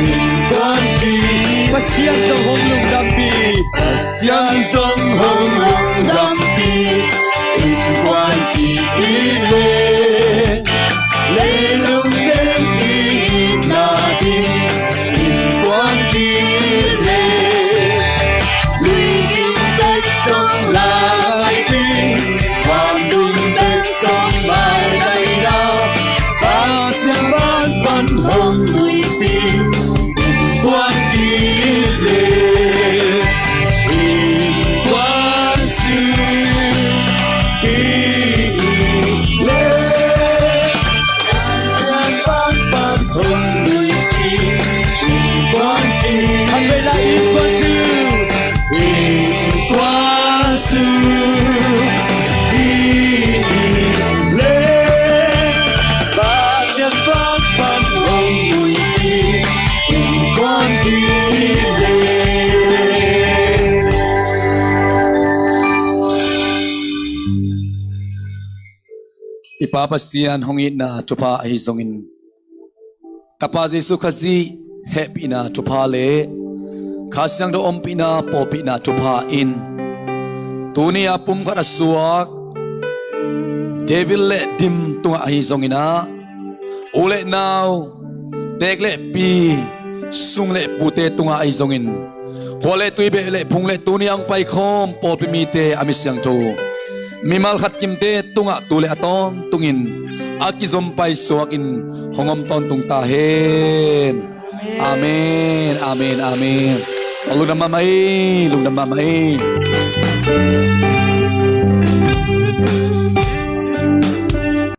innkuan ki-it. Pasian zong hong lungdampih, Pasian zong hong lungdampih, innkuan ki-it leh, leitung teng ki-itna ding, innkuan ki-it leh, luikim bek zong la ngai ding, vantung bek zong la ngai na, Pasian van van hong nuipih, innkuan ki-it leh, innkuan sung ki-it leh, Pasian van van hong nuipih, innkuan ki-it leh, innkuan sung ki-it leh, Pasian van van hong nuipih, innkuan ki-it leh. I Pa Pasian hong itna thupha ahi zongin, Tapa Jesu Khazih hehpihna thupha le Kha Siangtho ompihna pawlpihna thupha in, tuni a pumkhat a suak David le Dim tungah ahi zongin ah, u le nau, teek le pi, sung le pute tungah ahi zongin, khua le tui, beh le phung le tuni a hong paikhawm pawlpi mite a mi siangtho, mimal khat kimte tungah tu le a tawntungin a kizom paisuakin hong om tawntung ta hen. Amen, amen, amen. Lungdam mahmah ei, lungdam mahmah ei.